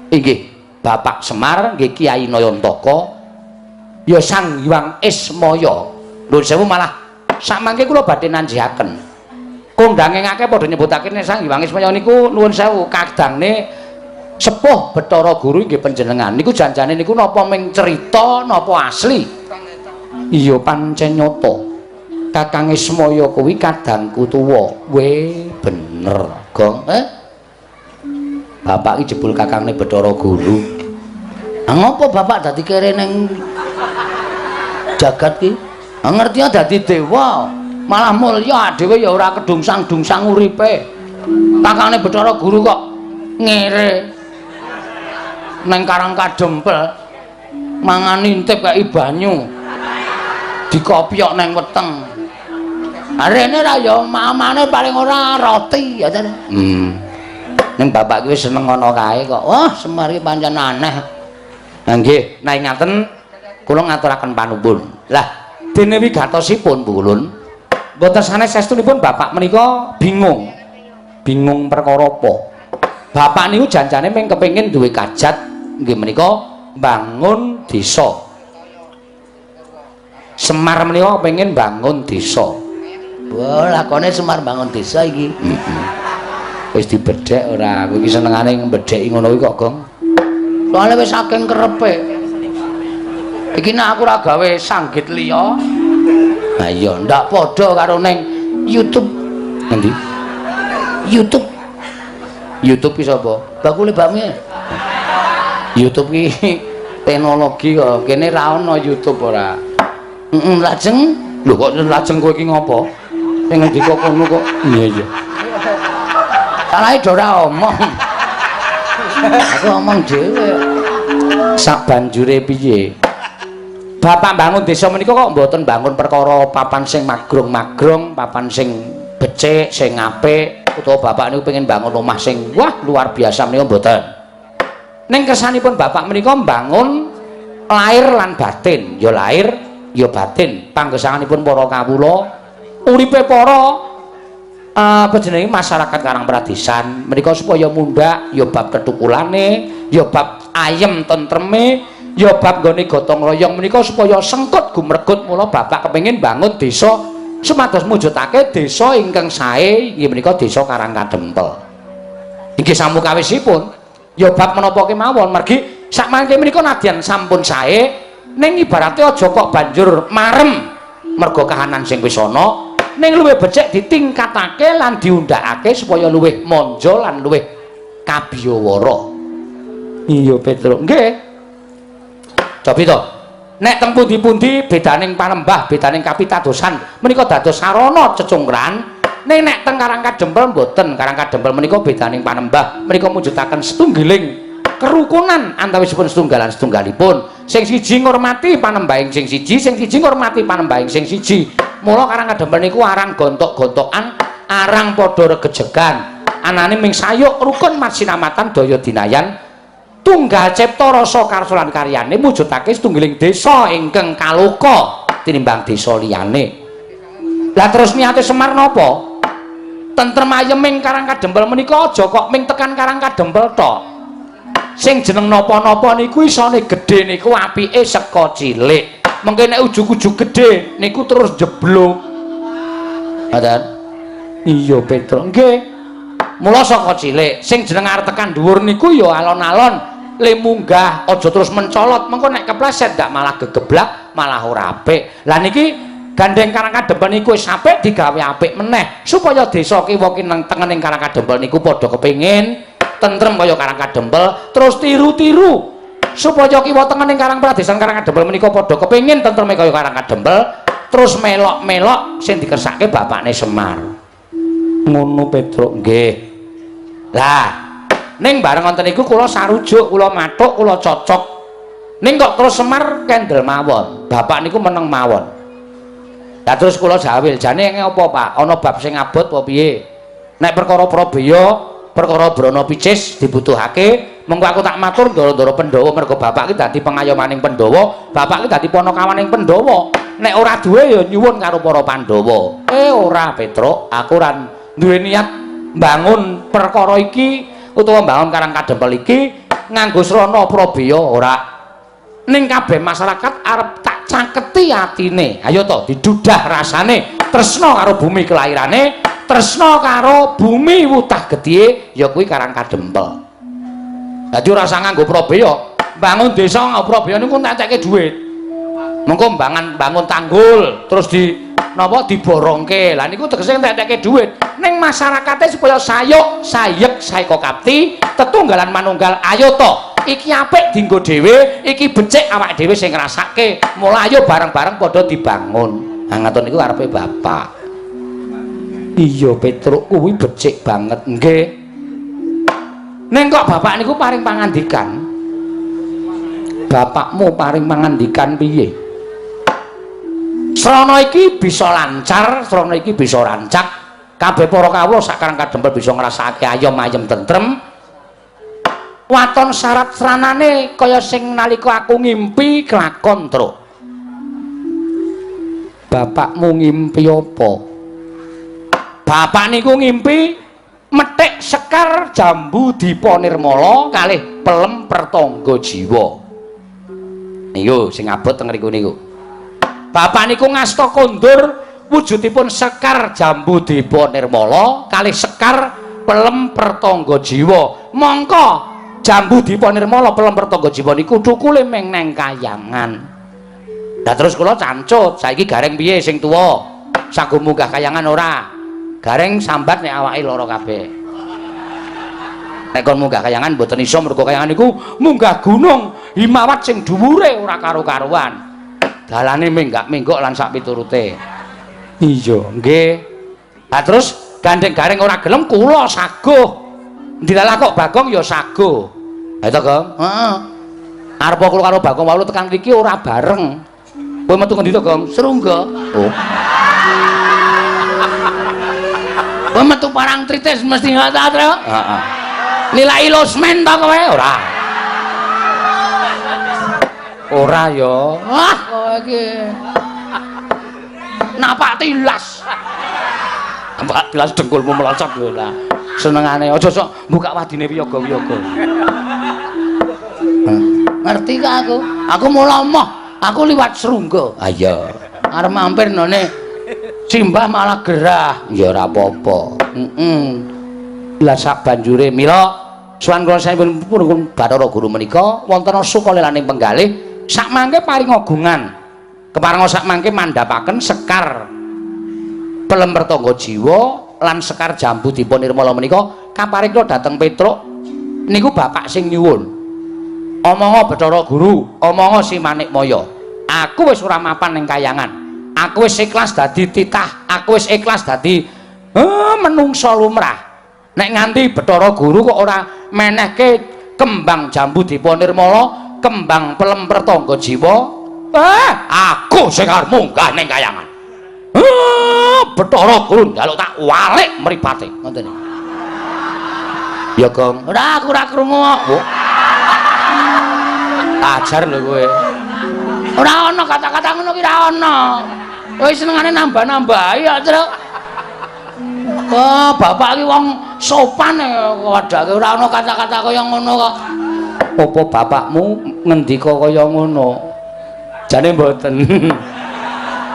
Inggih, Bapak Semar nggih Kyai Nayantaka. Ya Sang Hyang Ismaya. Nuwun sewu malah sakmangke kula badhe nanjihaken. Kondange akeh padha nyebutake nek Sang Hyang Ismaya niku nuwun sewu kadangne sepuh Bathara Guru inggih panjenengan. Niku janjane niku napa ming cerita napa asli? Iya pancen nyata. Kakang Ismaya kuwi kadangku tuwa. We bener, Gong. Bapak iki jebul kakangne Bathara Guru. Ha ngopo bapak dadi kere ning jagat ki? Ha ngerti dadi dewa, malah mulya dhewe ya ora kedungsang-dungsang uripe. Kakangne Bathara Guru kok ngere neng Karang Kadempel mangan intip kaya banyu dikopyok neng weteng. Arene ra ya mamane paling ora roti ya ta. Ning bapak ki wis seneng ngono kae kok. Wah, Semar iki pancen aneh. Lah nggih, nek ngaten kula ngaturaken panuwun. Lah, dene wigatosipun Pukulun, mboten sanes saestunipun bapak menika bingung. Bingung perkara apa? Bapak niku janjane mung kepengin duwe kajat nggih menika bangun desa. Semar menika kepengin bangun desa. Wah, lakone Semar bangun desa iki. Wis dibedhek ora? Kowe iki senengane mbedheki ngono kuwi kok, Gong. Soale wis saking kerepe. Iki nek aku ora gawe sanggit liya. Ha iya, ndak padha karo ning YouTube. Endi? YouTube. YouTube ki sapa? Bakule bakmi. YouTube ki teknologi kok. Kene ra ono YouTube ora. Heeh, lajeng. Lho kok lajeng kowe iki ngopo? Sing ngendika kono kok. Iya iya. Salahe do ora omong. Aku omong dhewe. Sabanjure piye? Bapak bangun desa menika kok mboten bangun perkara papan sing magrong-magrong, papan sing becik, sing apik, utawa bapak niku pengen bangun omah sing wah luar biasa menika mboten. Ning kersanipun bapak menika mbangun lahir lan batin, ya lahir ya batin. Panggesanganipun para kawula, uripe para apa jenenge masyarakat Karang Pradesan menika supaya mundhak ya bab ketukulane, ya bab ayem tentreme, ya bab nggone gotong royong menika supaya sengkut gumregut. Mula bapak kepengin bangun desa supados mujudake desa ingkang sae inggih menika desa Karang Kadempel. Inggih samukawisipun ya bab menapa kemawon mergi sakmangke menika nadyan sampun sae ning ibarate aja kok banjur marem merga kahanan sing wis ana, ning luwih becik ditingkatake lan diundhakake supaya luwih manja lan luwih kabiyawara. Iya Petruk, nggih. Cobi to. Nek teng pundi-pundi bedaning panembah, bedaning kapitadosan menika dados sarana cecungkran. Ning nek teng Karang Kadempel mboten. Karang Kadempel menika bedaning panembah menika mujudaken setunggiling kerukunan antawisipun setunggalan setunggalipun. Sing siji ngurmati panembahing sing siji, sing siji ngurmati panembahing sing siji. Mula Karang Kadempel niku arang gontok-gontokan, arang padha regejegan. Anane ming sayuk rukun masinamatan daya dinayan tunggal cipta rasa karsa lan karyane mujudake setunggiling desa ingkang kaloka tinimbang desa liyane. Lah terus niate Semar napa? Tentrem ayeming Karang Kadempel menika aja kok ming tekan Karang Kadempel tok. Sing jeneng napa-napa niku isone gedhe niku apike saka cilik. Mengke nek ujug-ujug gedhe niku terus jeblok. Ngoten. Iya Petruk, nggih. Mula saka cilik sing jeneng arep tekan dhuwur niku ya alon-alon le munggah, aja terus mencolot, mengko nek kepleset ndak malah gegeblak, malah ora apik. Lah niki gandeng Karang Kadempel niku wis apik digawe apik meneh supaya desa kiwa kineng tengening Karang Kadempel niku padha kepengin tentrem kaya Karang Kadempel, terus tiru-tiru supaya kiwa tengening Karang Pradesan Karang Kadempel menika padha kepengin tentreme kaya Karang Kadempel, terus melok-melok sing dikersake bapakne Semar. Ngono Petruk, nggih. Lah ning bareng wonten niku kula sarujuk, kula mathuk, kula cocok. Ning kok terus Semar kendel mawon, bapak niku meneng mawon. Lah terus kula jawil, jane apa Pak? Ana bab sing abot apa piye? Nek perkara Prabeya, perkara Brana Picis dibutuhake, mengko aku tak matur ndara-ndara Pandhawa mergo bapak iki dadi pengayomaning Pandhawa, bapak iki dadi panakawaning Pandhawa. Nek ora duwe ya nyuwun karo para Pandhawa. Ora Petruk, aku ora duwe niat mbangun perkara iki utawa mbangun Karang Kadempel iki nganggo srana Prabeya ora. Ning kabeh masyarakat arep tak caketi atine. Ayo to didudah rasane, tresna karo bumi kelahirane, tresna karo bumi wutah gedhe ya kuwi Karang Kadempel. Dadi ora usah nganggo Prabeya, bangun desa nganggo Prabeya niku entek-entekke dhuwit. Mengko bangun tanggul terus di napa diborongke. Lah niku tegese entek-entekke dhuwit. Ning masyarakate supaya sayuk, sayek, saeka kapti, tetunggalan manunggal, ayo to. Iki apik dienggo dhewe, iki becik awak dhewe sing ngrasake. Mula ayo bareng-bareng padha dibangun. Ha ngaten niku karepe bapak. Iya Petruk kuwi becik banget. Nggih. Ning kok bapak niku paring pangandikan? Bapakmu paring pangandikan piye? Srana iki bisa lancar, srana iki bisa rancak. Kabeh para kawula sak Karang Kadempel bisa ngrasakake ayom ayem tentrem. Waton syarat sranane kaya sing nalika aku ngimpi kelakon, Truk. Bapakmu ngimpi apa? Bapak niku ngimpi methik sekar jambu dipa nirmala kalih pelem pertangga jiwa. Niku sing abot teng ngriku niku. Bapak niku ngasta kondur wujudipun sekar jambu dipa nirmala kalih sekar pelem pertangga jiwa. Mongko jambu dipa nirmala pelem pertangga jiwa niku thukule meng neng kayangan. Lah terus kula cancut, saiki Gareng piye sing tuwa? Sago munggah kayangan ora? Gareng sambat nek awake lara kabeh. Nek kon munggah kayangan mboten iso mergo kayangan niku munggah gunung Himawat sing dhuwure ora karo-karuan. Dalane menggak-menggok lan sak piturute. Iya, nggih. Lah terus gandeng Gareng ora gelem kula saguh. Ndilalah kok Bagong ya saguh. Ha to, Gong? Heeh. Arep kula karo Bagong walu tekan mriki ora bareng. Kowe metu ngendi to, Gong? Srungga. Oh. Kowe metu parang tritis mesti ngono ta, Tru? Heeh. Nilai losmen to kowe? Ora. Ora ya. Wah, kowe iki. Napak tilas. Napak tilas dengkulmu melocot lho lah. Senengane aja sok buka wadine wiyaga-wiyaga. Ngerti ka aku? Aku mula moh, aku liwat Srungga. Ha iya. Arep mampir none Simbah malah gerah. Ya ora apa-apa. Heeh. Lah sak banjure mila sowan kula sampun pun Bathara Guru menika wonten sukalelaning penggalih sak mangke paring agungan. Keparenga sak mangke mandhapaken sekar pelem pertangga jiwa lan sekar jambu dipa nirmala menika kaparing kula dhateng Petruk niku bapak sing nyuwun. Omonga Bathara Guru, omonga Si Manikmaya. Aku wis ora mapan ning kayangan. Aku wis ikhlas dadi titah, aku wis ikhlas dadi menungsa lumrah. Nek nganti Bathara Guru kok ora menehke kembang jambu dipa nirmala, kembang pelem pertangga jiwa, aku sing arep munggah ning kayangan. Bathara Guru njaluk tak walik mripate. Ngoten. Ya, Gong. Ora, aku ora krungu kok. Ajar lho kowe. Ora ana kata-kata ngono ki ora ana. Kowe senengane nambah-nambahi ya, Truk. Wah, bapak ki wong sopan padake ora ana kata-kata kaya ngono kok. Apa bapakmu ngendika kaya ngono? Jane mboten.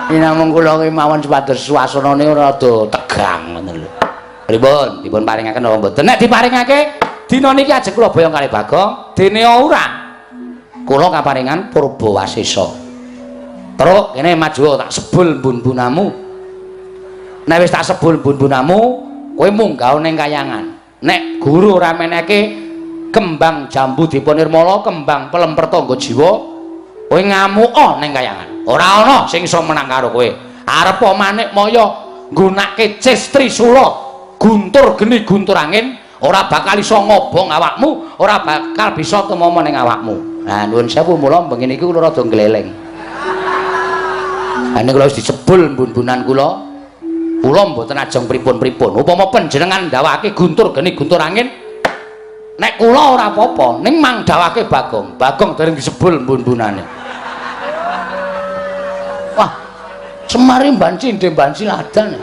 Ini namung kula ki mawon supados suasanane ora rada tegang ngono lho. Pripun? Dipun paringaken napa mboten? Nek diparingake dina niki ajeng kula boyong kalih Bagong, dene ora. Kula kaparingan Purba Wasesa. Truk kene maju tak sebul bun-bunamu. Nek wis tak sebul bun-bunamu, kowe munggah ning kayangan. Nek guru ora meneke kembang jambu dipa nirmala, kembang pelem pertangga jiwa, kowe ngamuka ning kayangan. Ora ana sing iso menang karo kowe. Arepa manik maya nggunake cis trisula, guntur geni guntur angin, ora bakal iso ngobong awakmu, ora bakal bisa tumama ning awakmu. Nah, nuwun sewu mula bengi niku kula rada ngleleng. Ha nek kula wis disebul bun-bunan kula, kula mboten ajeng pripun-pripun. Upama panjenengan ndawake guntur geni guntur angin, nek kula ora apa-apa, ning mang dawake Bagong. Bagong dereng disebul bun-bunane. Wah, Semar banci ndhe banci ladan.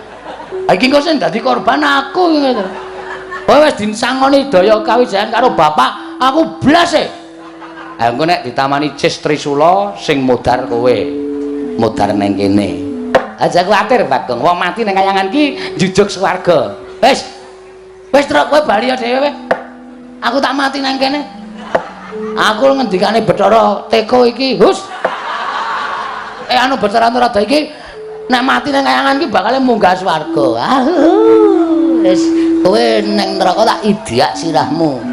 Ha iki engko sing dadi korban aku ngene. Kowe wis disangoni daya kawijayan karo bapak, aku blas e. Ha engko nek ditamani cis trisula sing modar kowe. Modar neng kene. Aja kuwatir Bagong, wong mati neng kayangan ki njujuk swarga. Wis. Wis truk kowe bali dhewe. Aku tak mati nang kene. Aku ngendikane Bathara Teko iki, Hus. Anu Bathara Narada iki nek mati nang kayangan iki bakal munggah swarga. Ah, wis kowe neng neraka tak idyak sirahmu.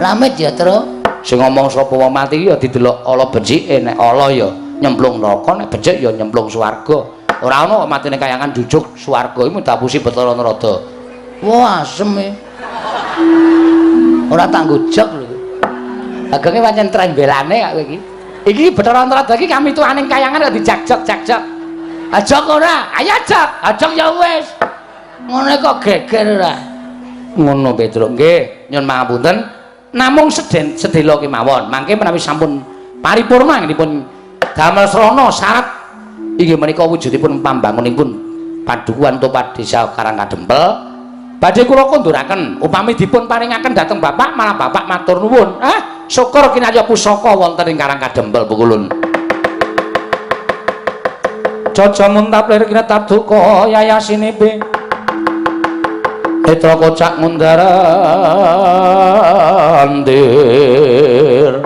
Lamit ya, Truk. Sing ngomong sapa wong mati ya didelok ala becike, nek ala ya nyemplung neraka, nek becik ya nyemplung swarga. Ora ana kok mati ning kayangan jujuk swarga iki dapusi Bathara Narada. Wah, asem e. Ora tanggo jok lho. Agonge pancen trembelane kok kowe iki. Iki Bathara Narada iki kami tuaning kayangan kok dijak-jok-jak-jok. Ajok ora? Ayo ajok. Ajok ya wis. Ngono kok geger ora. Ngono Petruk. Nggih, nyuwun pangapunten. Namung sedhela kemawon. Mangke menawi sampun paripurna dipun damel srana syarat inggih menika wujudipun pambangunipun padukuhan Topat Desa Karangkadempel. Badhe kula konduraken upami dipun paringaken dhateng bapak malah bapak matur nuwun. Ah, syukur kinarya pusaka wonten ing Karangkadempel pukulun. Caca muntap lir kinetap duka yayasinipe. Netra kocak ngundar andir.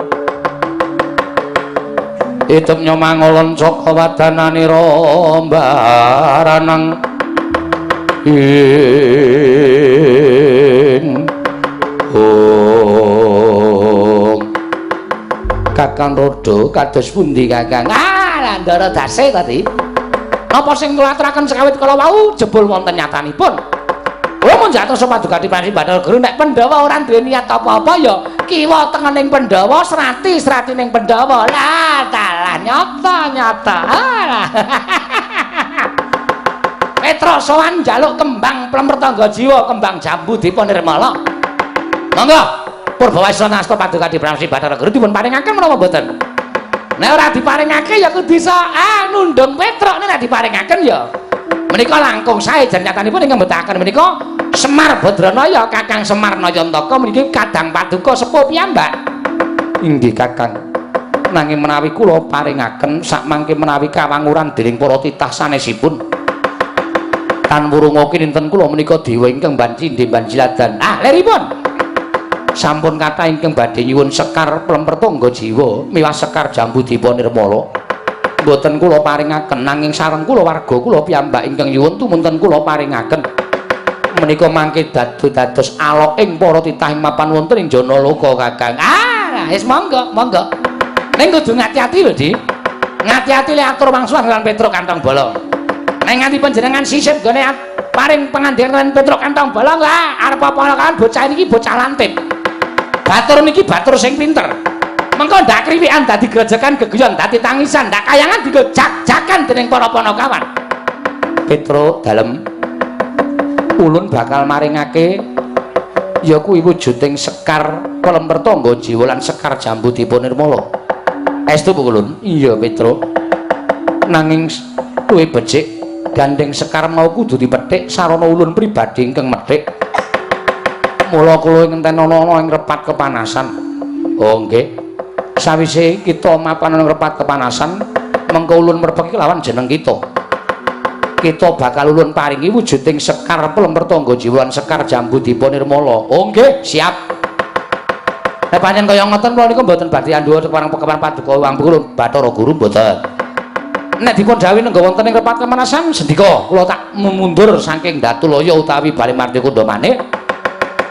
Itep nyomangolon caka wadananira baranang ing ong. Kakang Rodo kados pundi Kakang? Ah, Ndara dase tadi. Napa sing kula aturaken sekawit kala wau jebul wonten nyatanipun. Kula mun jatuh paduka Panji Bathara Guru nek Pandhawa ora duwe niat apa-apa ya kiwa tengening Pandhawa, srati sratining Pandhawa. Lah dalah nyata-nyata. Ah. Petruk sowan njaluk kembang plemretangga jiwa, kembang jambu dipa nirmala. Monggo Purbawasana ngasta paduka Pramsi Bathara Guru dipun paringaken menapa mboten? Nek ora diparingake ya kudu iso nundung Petruk, nek diparingaken ya menika langkung sae jan nyatanipun ingkang mbetahaken menika Semar Badranaya Kakang Semar Nayantaka meniki kadang paduka sepuh piyambak. Inggih Kakang. Nanging menawi kula paringaken sakmangke menawi kawanguran dening para titah sanesipun. Tan wurunga kininten kula menika dewa ingkang banci banjiladan. Ah, leripun. Sampun kathah ingkang badhe nyuwun sekar plempertangga jiwa miwah sekar jambu dipa nirmala. Mboten kula paringaken nanging sareng kula warga kula piyambak ingkang nyuwun tumunten kula paringaken. Menika mangke dados aloking para titah ing mapan wonten ing Janaloka Kakang. Ah, wis monggo, monggo. Ning kudu ngati-ati lho, Di. Ngati-ati le atur wangsulan lan Petruk kantong bolong. Nek nganti panjenengan sisip gone paring pengandikan Petruk kantong bolong lah arep apa kan bocah niki bocah lantip. Batur niki batur sing pinter. Mengko ndak kriwikan dadi grejekan geguyon dadi tangisan ndak kayangan dienggo jak-jakan dening para panakawan. Petruk dalem ulun bakal maringake Ya kuwi wujuding sekar Pelemper Tangga Jiwa lan sekar Jambu Dipa Nirmala. Estu Pukulun? Iya, Petruk. Nanging luwih becik gandeng sekar mau kudu dipethik sarana ulun pribadi ingkang methik. Mula kula ngenten ana ing repat kepanasan. Oh nggih. Sawise kita mapan ing repat kepanasan, mengko ulun merpeki lawan jeneng kita. Kita bakal ulun paringi wujuding sekar Pelemper Tangga Jiwa lan sekar Jambu Dipa Nirmala. Oh nggih, siap. Nek pancen kaya ngoten kula niku mboten badhe andhuwa kepareng pekapan paduka Hyang Pukulun Bathara Guru mboten. Nek dipun dawuhi nengga wonten ing repat kepanasan sendika kula tak mundur saking Datulaya utawi Bale Martikunda manik.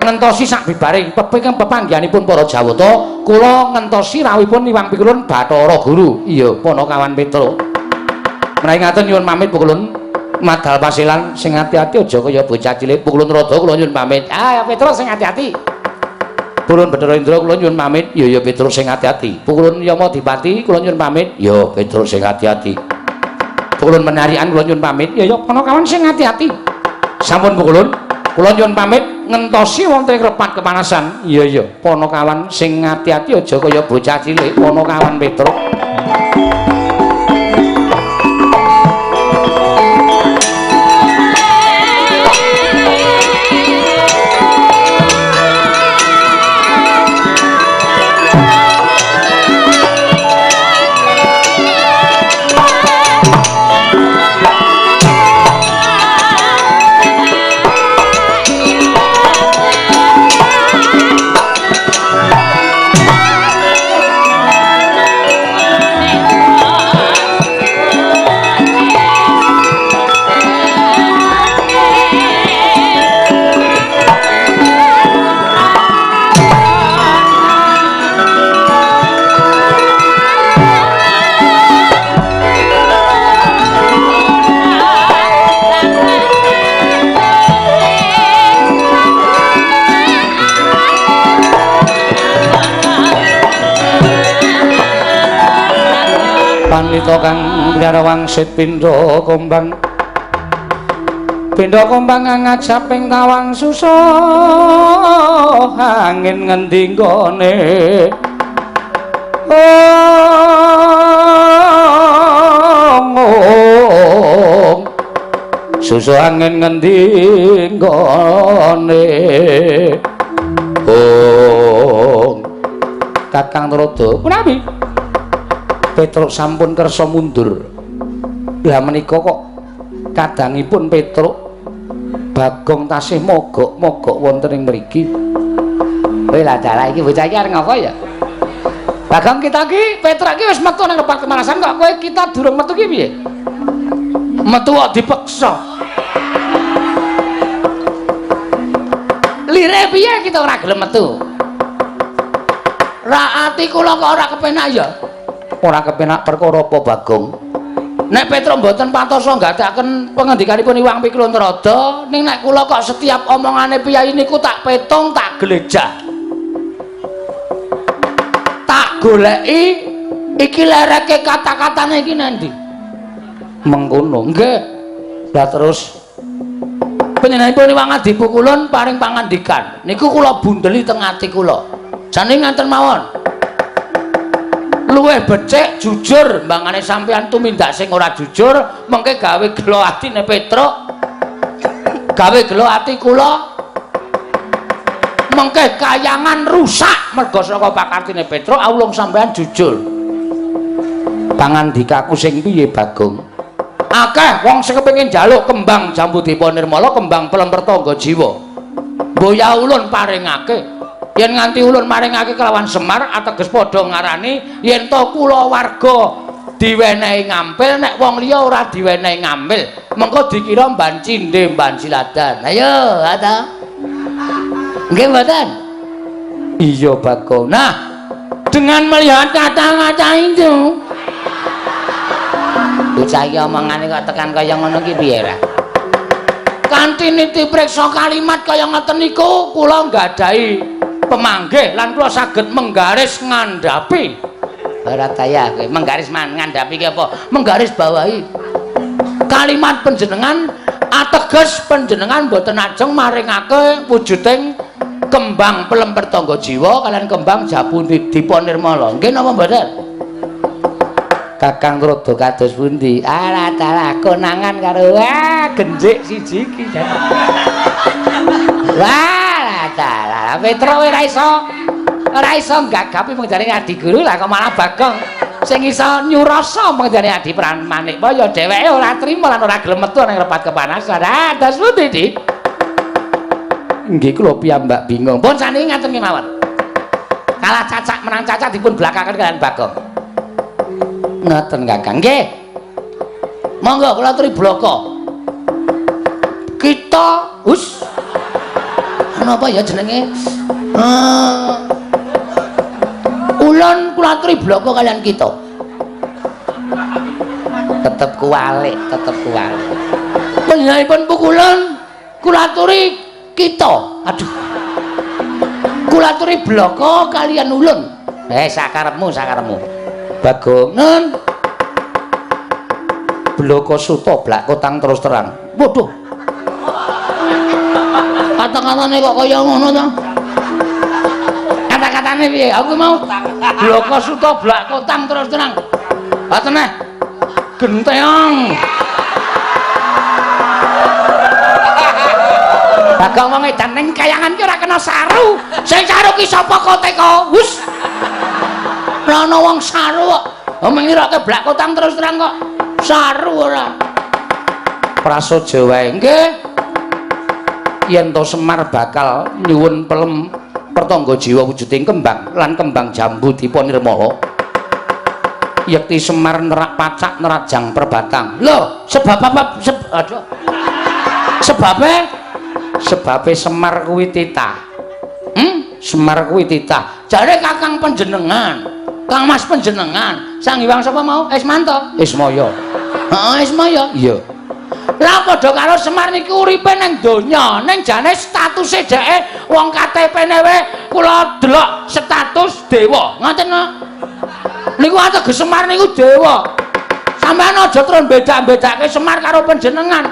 Ngentosi sak bibaring peping pepanggihanipun para Jawata, kula ngentosi rawuhipun Hyang Pikulun Bathara Guru. Iya, Panakawan Petruk. Menawi ngaten nyuwun pamit Pukulun. Madal pasilan sing ati-ati aja kaya bocah cilik. Pukulun Rada kula nyuwun pamit. Ah, ya Petruk sing ati-ati. Pukulun Bathara Indra kula nyuwun pamit. Ya ya Petruk sing ati-ati. Pukulun Yamadipati kula nyuwun pamit. Ya Petruk sing ati-ati. Pukulun Menarian kula nyuwun pamit. Ya ya Panakawan sing ati-ati. Sampun Pukulun, kula nyuwun pamit ngentosi wonten ing repat kepanasan. Iya iya, Panakawan sing ati-ati aja kaya bocah cilik. Panakawan Petruk. Panita kang piara wangsit pindha kombang pindha kombang ngajaping tawang susuh angin ngendi nggone ong susuh angin ngendi nggone ong. Kakang Narada punawi Petruk sampun kersa mundur. Lah menika kok kadangipun Petruk Bagong tasih mogok-mogok wonten ing mriki. Kowe lah dalah iki bocah iki arep ngapa ya? Bagong kita iki Petruk iki wis metu nang repat kepanasan kok kowe kita durung metu ki piye? Metu kok dipeksa. Lire piye kita ora gelem metu? Ra ati kula kok ora kepenak ya. Ora kepenak perkara apa Bagong? Nek Petruk mboten patosa nggadakaken pengendikanipun Hyang Pikulun Narada, ning nek kula kok setiap omongane piyai niku tak petung, tak glejah. Tak goleki iki lereke kata-katane iki nandi. Mengkono. Nggih. Lah terus panjenenganipun Hyang Adipukulun paring pangandikan. Niku kula bundeli teng ati kula. Jane ngaten mawon. Luwih becik jujur mbangane sampeyan tumindak sing ora jujur mengke gawe gelo atine Petruk, gawe gelo ati kula, mengke kayangan rusak mergo saka pakartine Petruk awulung sampeyan jujur. Pangandikaku sing piye Bagong? Akeh wong sing kepengin njaluk kembang Jambu Dipa Nirmala, kembang Pelemper Tangga Jiwa. Mboya ulun paringake. Yen nganti ulun maringake kelawan Semar ateges padha ngarani yen to kula warga diwenehi ngampil nek wong liya ora diwenehi ngampil mengko dikira mban cindhe mban siladan. Ayo ata nggih mboten? Iya Bagong. Nah, dengan melihat kata-kata itu bocah iki omongane kok tekan kaya ngono ki piye ra? Kanthi niti priksa kalimat kaya ngoten niku kula nggadahi pemanggih lan kula saged menggaris ngandhapi. Ora daya kowe menggaris ngandhapi ki apa? Menggaris bawahi kalimat panjenengan ateges panjenengan mboten ajeng maringake wujuding Kembang pelem pertangga jiwa kalian kembang jambu dipa nirmala. Nggih napa mboten? Kakang Rada kados pundi? Alah dalah konangan karo wah genjik siji iki. Wah dalah Petro ora iso gagapi pengjane Adi Guru lah kok malah Bagong sing iso nyurasa pengjane Adi Pramanikpa ya dheweke ora trima lan ora gelem metu ning repat kepanasan. Ah dados pundi, Dik? Nggih kula piyambak bingung. Pun saniki ngaten kemawon. Kalah cacak menang cacak dipun blakaken kalian Bagong. Ngaten Kakang. Nggih. Monggo kula aturi blaka. Kita hus. Napa ya jenenge? Ulun kula aturi blaka kalian kita. Tetep kuwalik, tetep kuwalik. Panjenenganipun pukulan kula aturi kita. Aduh. Kula aturi blaka kalian ulun. Sakarepmu, sakarepmu. Bagong nen. Blaka suta blak kotang terus terang. Waduh. Kata-katane kok kaya ngono to? Kata-katane piye? Aku mau blaka suta blak kotang terus terang. Ha teneh. Genteong. Bagong wong edan ning kayangan ki ora kena saru. Sing saru ki sapa koteka? Hus. Ora ana wong saru kok. Mengirake blak kotang terus terang kok. Saru ora. Prasaja wae. Nggih. Yen to Semar bakal nyuwun pelem pertangga jiwa wujuding kembang lan kembang jambu dipa nirmala. Yekti Semar nerak pacak nerajang perbatang. Lho, sebab apa? Aduh. Sebabe? Sebabe Semar kuwi titah. Semar kuwi titah. Jare kakang panjenengan, Kang Mas panjenengan, Sang Hyang sapa mau? Ismanto. Ismaya. Heeh, Ismaya. Iya. Lah padha karo Semar niki uripe ning donya, ning jane statuse dheke wong KTP-ne wae kula delok status dewa. Ngoten lho. Niku ateges Semar niku dewa. Sampeyan aja terus beda-bedake Semar karo panjenengan.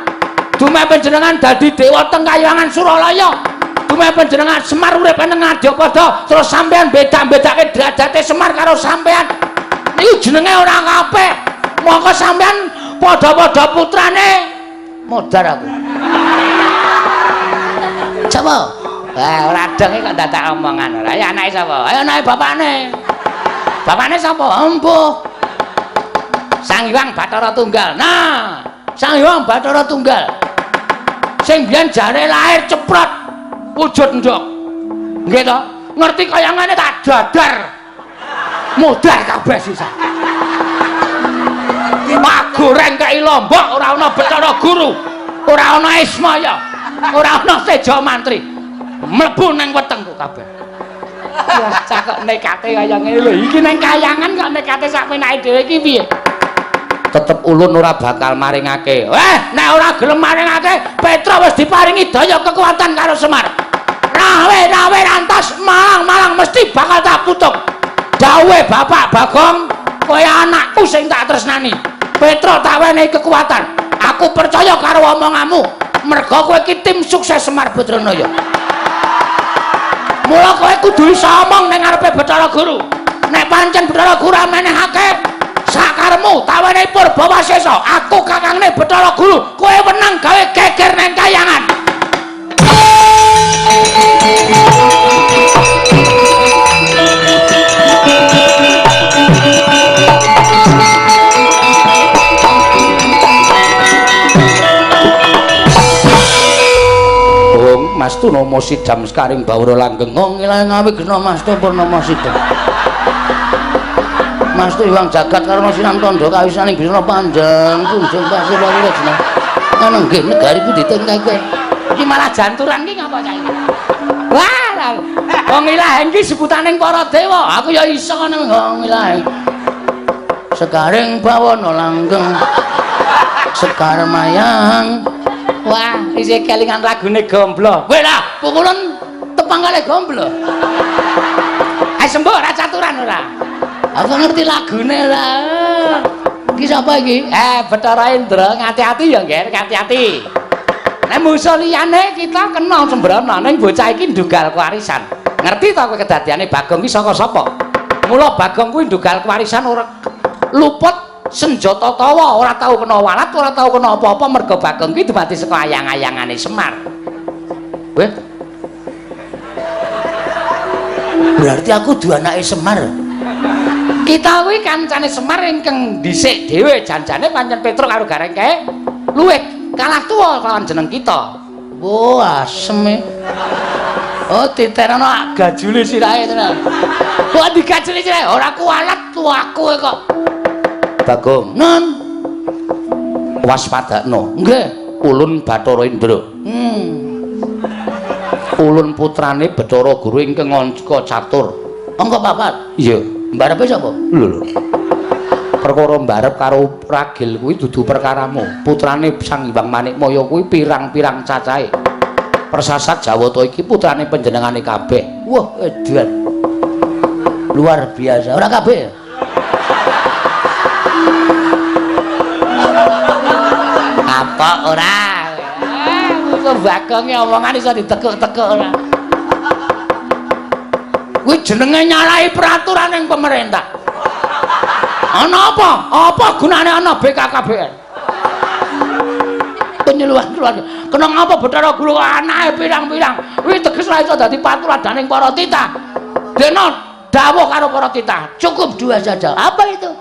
Dumeh panjenengan dadi dewa teng kayangan Suralaya. Dumeh panjenengan Semar urip nang Ngadyapada, terus sampeyan beda-bedake derajate Semar karo sampeyan. Niku jenenge ora apik. Mongko sampeyan padha-padha putrane modar aku. Sapa? Wah, ora deng kok dadak omongan ora. Ya anake sapa? Ayo anake bapakne. Bapakne sapa? Empuh. Sang Hyang Bathara Tunggal. Nah, Sang Hyang Bathara Tunggal. Sing biyen jare lahir ceprot wujud ndok. Nggih to? Ngerti kayangane tak dadar. Modar kabeh sisa. Pak goreng kei lombok ora ana Bathara Guru, ora ana Ismaya, ora ana Seja Mantri. Mlebu nang wetengku kabeh. Wah, cah kok nekate kaya ngene lho. Iki nang kayangan kok nekate sak penake dhewe iki piye? Tetep ulun ora bakal maringake. Nek ora gelem maringake, Petra wis diparingi daya kekuatan karo Semar. Rawe-rawe rantas malang-malang mesti bakal tak putuk. Dawuhe Bapak Bagong, kowe anakku sing tak tresnani. Petra tak wenehi kekuatan. Aku percaya karo omonganmu. Merga kowe iki tim sukses Semar Badranaya. Mula kowe kudu iso omong ning ngarepe Bathara Guru. Nek pancen Bathara Guru menehake sakaremu tak wenehi purba wasesa. Aku kakangne Bathara Guru, kowe wenang gawe geger nang kayangan. Mas Tunama sidam sekaring bawara langgeng. Wong ilang awigna Mas Tu Purnama sidam. Mas Tu iwang jagat karana sinam tandha kawisaning bisna panjang punjung pasir lajeng. Ana nggih negari pundi tengke. Iki malah janturan ki ngapa cah iki? Wah, wong ilaheng ki sebutaning para dewa. Aku ya iso ngono wong ilaheng. Sekaring bawana langgeng. Sekar mayang. Wah, isih kelingan lagune Gomblo. Kowe lah, pukulan tepang kali Gomblo. Ayo sembuh ora caturan ora. Aku ngerti lagune lah. Iki sapa iki? Bathara Indra, ngati-ati ya, Nger, ngati-ati. Nek musuh liyane kita kena sembrono, ning bocah iki ndugal kewarisan. Ngerti ta kowe kedadiane Bagong iki saka sapa? Mula Bagong kuwi ndugal kewarisan ora luput senjata tawa, ora tau kena walat, ora tau kena apa-apa mergo Bagong kuwi dumadi saka ayang-ayangane Semar. Weh. Berarti aku duwe anake Semar. Kita kuwi kancane Semar ingkang dhisik dhewe, janjane pancen Petruk karo Gareng kae luwih kalah tuwa lawan jeneng kita. Oh, asem e. Oh, titenono gajule sirahe tenan. Kok digajuli sirahe? Ora kuwalat tuaku kok. Bagong, non waspadakno. Nggih, ulun Bathara Indra. Ulun putrane Bathara Guru ingkang angka catur. Angka papat? Iya. Mbarepe sapa? Lho lho. Perkara mbarep karo ragil kuwi dudu perkaramu. Putrane Sang Hyang Manikmaya kuwi pirang-pirang cacahe. Persasat Jawata iki putrane panjenengane kabeh. Wah, edan. Luar biasa. Ora kabeh. Apa ora? Musuh Bagonge omongan iso ditekuk-tekuk ora. Kuwi jenenge nyalahi peraturan ning pemerintah. Ana apa? Apa gunane ana BKKBN? Penyuluhan keluarga. Kena ngapa Bathara Guru anake pirang-pirang? Kuwi teges ora iso dadi patuladaning para titah. Dene dawuh karo para titah, cukup dua saja. Apa itu?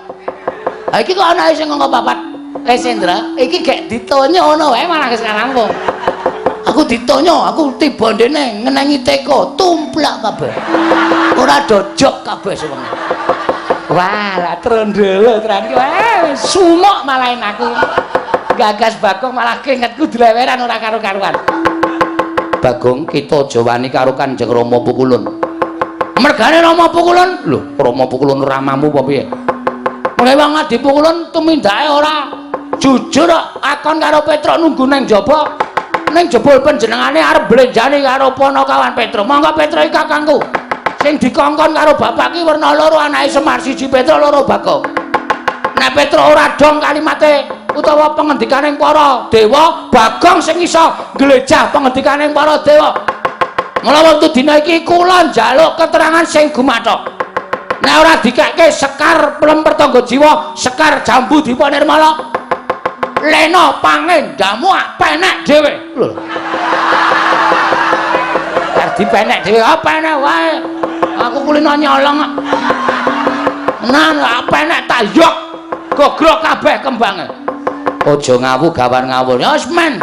Ha iki kok anake sing angka papat. Sendra, iki gek ditonyo ngono wae malah wis rampung. Aku ditonyo, aku tiba ndene ngenengi teko, tumplak kabeh. Ora dojok kabeh sewengi. Wah, lah trondolo tenan iki. Wah, sumuk malahin aku. Gagas Bagong malah kingetku dileweran ora karo-karuan. Bagong, kita aja wani karo Kanjeng Rama Pukulun. Mergane Rama Pukulun? Lho, Rama Pukulun ramamu apa piye? Mulai wong Adi Pukulun tumindake ora jujur akon karo Petruk nunggu nang jaba. Ning jebul panjenengane arep blenjani karo Panakawan Petruk. Monggo Petruk iki kakangku. Sing dikongkon karo bapak ki werna loro anake Semar, siji Petruk loro Bagong. Nek Petruk ora dong kalimate utawa pengendikaning para dewa, Bagong sing iso nglejah pengendikaning para dewa. Mula wektu dina iki kula njaluk keterangan sing gumathok. Nek ora dikekke sekar plemper tangga jiwa, sekar jambu dipa nirmala. Lena pangendamu penek dhewe. Lho. Arep dipenek dhewe, ah penek wae. Aku kulino nyolong. Nah, penek tak yok. Gogrok kabeh kembange. Aja ngawu gawan ngawur. Ya wis men.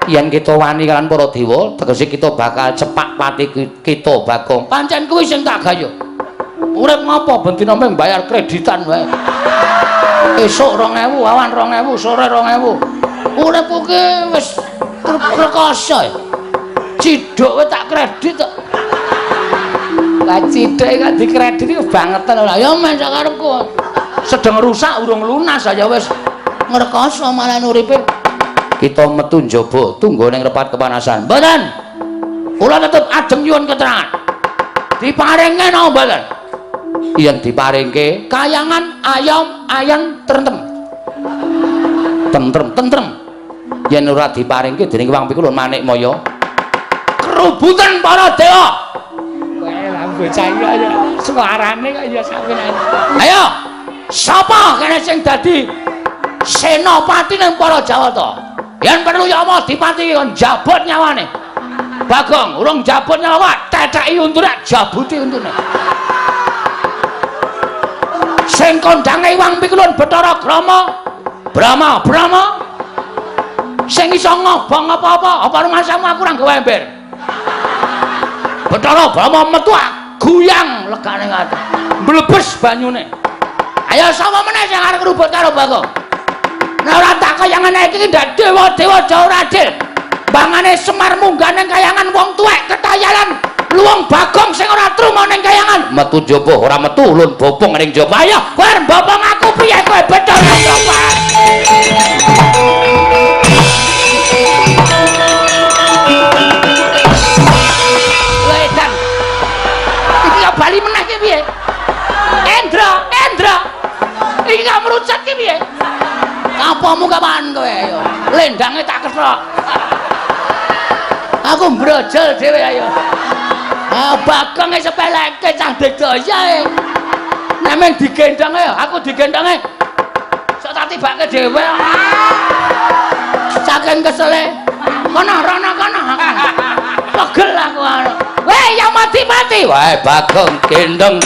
Yen kita wani kalian para dewa, tegese kita bakal cepak pati kita Bagong. Pancen kuwi sing tak gayuh. Urip ngopo ben dina mung bayar kreditan wae. Esuk 2000, awan 2000, sore 2000. Uripku ki wis rekoso. Ciduk wae tak kredit kok. Lah ciduk kok dikredit iku bangetan ora. Ya men sak karepku. Sedeng rusak urung lunas aja wis ngrekoso malah uripe. Kita metu njaba tunggu ning repat kepanasan. Mboten. Kula tetep ajeng nyuwun keterangan. Diparinge napa mboten? Yen diparingke kayangan ayam ayan trentem. Tentrem tentrem. Yen ora diparingke dening Wang Pikulun Manikmaya. Kerubutan para dewa. Kowe lah bocah iki ya suarane kok ya sampeyan. Ayo, sapa kene sing dadi senopati ning para Jawata? Yen perlu Yama dipati kon jabut nyawane. Bagong, urung jabut nyawa, tetheki untune, jabuti untune. Sing kondange Wang Pikulun Bathara Brahma. Brahma, Brahma. Sing iso ngobong apa-apa, apa rumasamu aku ora nggawa ember. Bathara Brahma metu guyang legane ngati. Mblebes banyune. Ayo sapa meneh sing arep ngrubut karo Bagong? Nek ora tak kaya ngene iki ndak dewa-dewa aja ora adil. Bangane Semar munggah ning kayangan wong tuwek ketayalan luwung Bagong sing ora truma ning kayangan. Metu njaba ora metu ulun bopong ning njaba. Ayo kowe arep bopong aku piye kowe Bathara Brahma? Wedan. Iki kok bali meneh ki piye? Endra, Endra. Iki kok merucut ki piye? Kapomu kapan kowe ayo? Lendange tak kethok. Aku mbrojol dhewe ayo. Ah Bagong e sepeleke cah bedaya e. Nek meng digendhong ayo, aku digendhonge. Sok tak tibake dhewe. Saking kesele. Kono rono kono. Pegel aku. Weh, ya mati-mati. Wah, Bagong gendhong.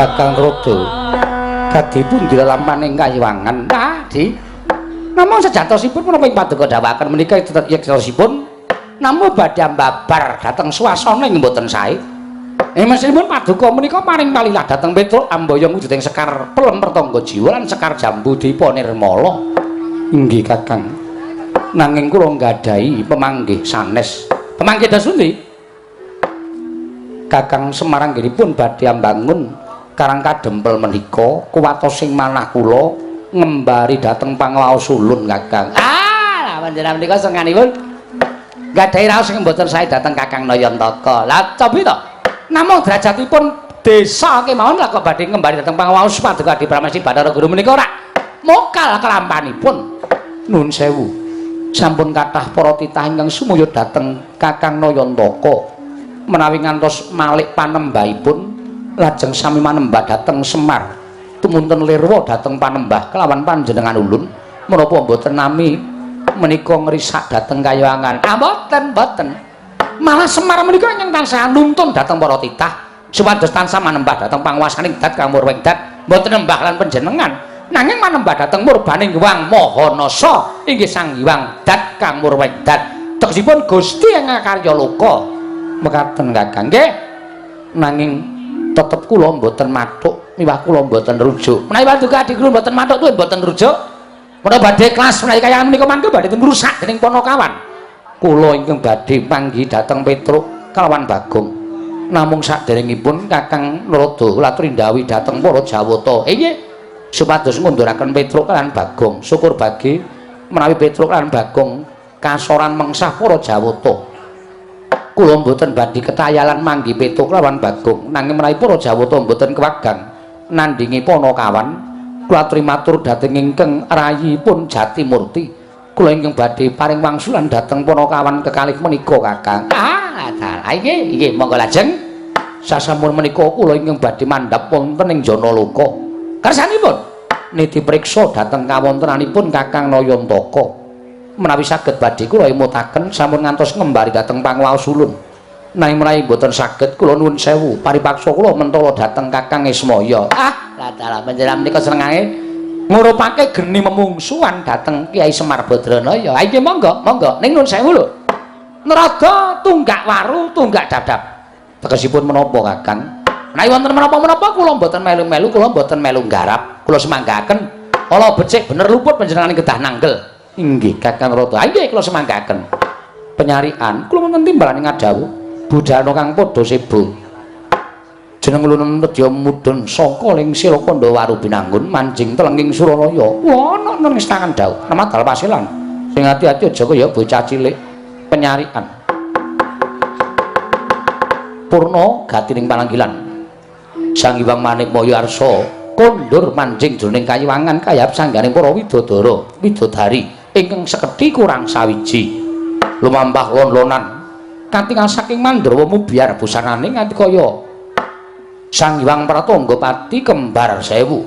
Kakang Rada kadipun dilelampaning kayiwangan. Di namung sejatosipun menapa ing paduka dawuhaken menika yektosipun namung badhe ambabar dhateng swasana ing mboten sae. Mesinipun paduka menika paring palilah dhateng Petruk amboyong wujuding sekar pelem pertangga jiwa lan sekar jambu dipa nirmala. Inggih Kakang. Nanging kula nggadahi pemanggih sanes. Pemanggih dos pundi? Kakang Semar anggenipun badhe ambangun Karang Kadempel menika kuwatosing manah kula ngembari dhateng pangwaos ulun Kakang. Ah, lah panjenengan menika senganipun nggadahi raos sing mboten sae dhateng Kakang Nayantaka. Lah cobi to. Namung derajatipun desa kemawon lah kok badhe ngembari dhateng pangwaos paduka Adi Pramesti Bathara Guru menika ora mokal kelampanipun. Nun sewu. Sampun kathah para titah ingkang sumuyut dhateng Kakang Nayantaka menawi ngantos malik panembahipun lajeng sami manembah dhateng Semar tumunten lirwa dhateng panembah kelawan panjenengan ulun menapa mboten nami menika ngrisak dhateng kayangan. Ah mboten mboten, malah Semar menika ingkang tansah nuntun dhateng para titah supados tansah manembah dhateng panguwasaning dat kang murwing dat mboten nembah lan panjenengan nanging manembah dhateng murbaning Hyang Maha Nasa inggih Sang Hyang Dat kang murwing dat tegesipun Gusti ingkang karya loka. Mekaten Kakang nggih, nanging tetep kula mboten mathuk miwah kula mboten rujuk. Menawi paduka Adi Guru mboten mathuk tuwin mboten rujuk. Menawi badhe kelas menawi kaya menika mangke badhe ngrusak dening Panakawan. Kula ingkang badhe panggih dhateng Petruk kalawan Bagong. Namung saderengipun Kakang Narada kula aturi ndhawuhi dhateng para Jawata. Inggih, supados ngunduraken Petruk lan Bagong. Syukur bagi menawi Petruk lan Bagong kasoran mengsah para Jawata. Kula mboten badhe ketayalan manggi Petruk lawan Bagong, nanging menawi para Jawata mboten kewagang nandhingi Panakawan, kula aturi matur dhateng ingkang rayipun Jatimurti. Kula ingkang badhe paring wangsulan dhateng Panakawan kekalih menika Kakang. Ah, dalah inggih, inggih monggo lajeng. Sasampun menika kula ingkang badhe mandhap wonten ing Janaloka. Kersanipun niti priksa dhateng kawontenanipun Kakang Nayantaka. Menawi saged badhe kula emutaken sampun ngantos ngembari dhateng pangwaos ulun. Nanging menawi mboten saged kula nuwun sewu paripaksa kula mentala dhateng Kakang Ismaya. Ah, lah dalah panjenengan menika senengane ngurupake geni memungsuhan dhateng Kyai Semar Badranaya. Ha iki monggo, monggo. Ning nuwun sewu lho. Narada tunggak waru tunggak dadap. Tegesipun menapa Kakang? Menawi wonten menapa-menapa kula mboten melu-melu, kula mboten melu nggarap. Kula semanggaken ala becik bener luput panjenengane kedah nanggel. Inggih Kakang Narada. Inggih kula semanggaken. Penyarian kula wonten timbalane ngadhawuh budhana kang padha sebo. Jeneng ulun nedya mudhun saka Lingsir Kandha Waru Binanggun manjing telenging Suralaya. Wah, ana nang tangan dawuh. Nemadal pasilan. Sing ati-ati aja kaya bocah cilik. Penyarian. Purna gatining pananggilan. Sang Hyang Manikmaya Arsa kondur manjing jroning kayiwangan kayap sangganing para widodara, widodari ingkang sekedhi kurang sawiji. Lumampah lon-lonan katingal saking Mandrawa mubyar busanane nganti kaya Sang Hyang Pratangga Pati kembar sewu.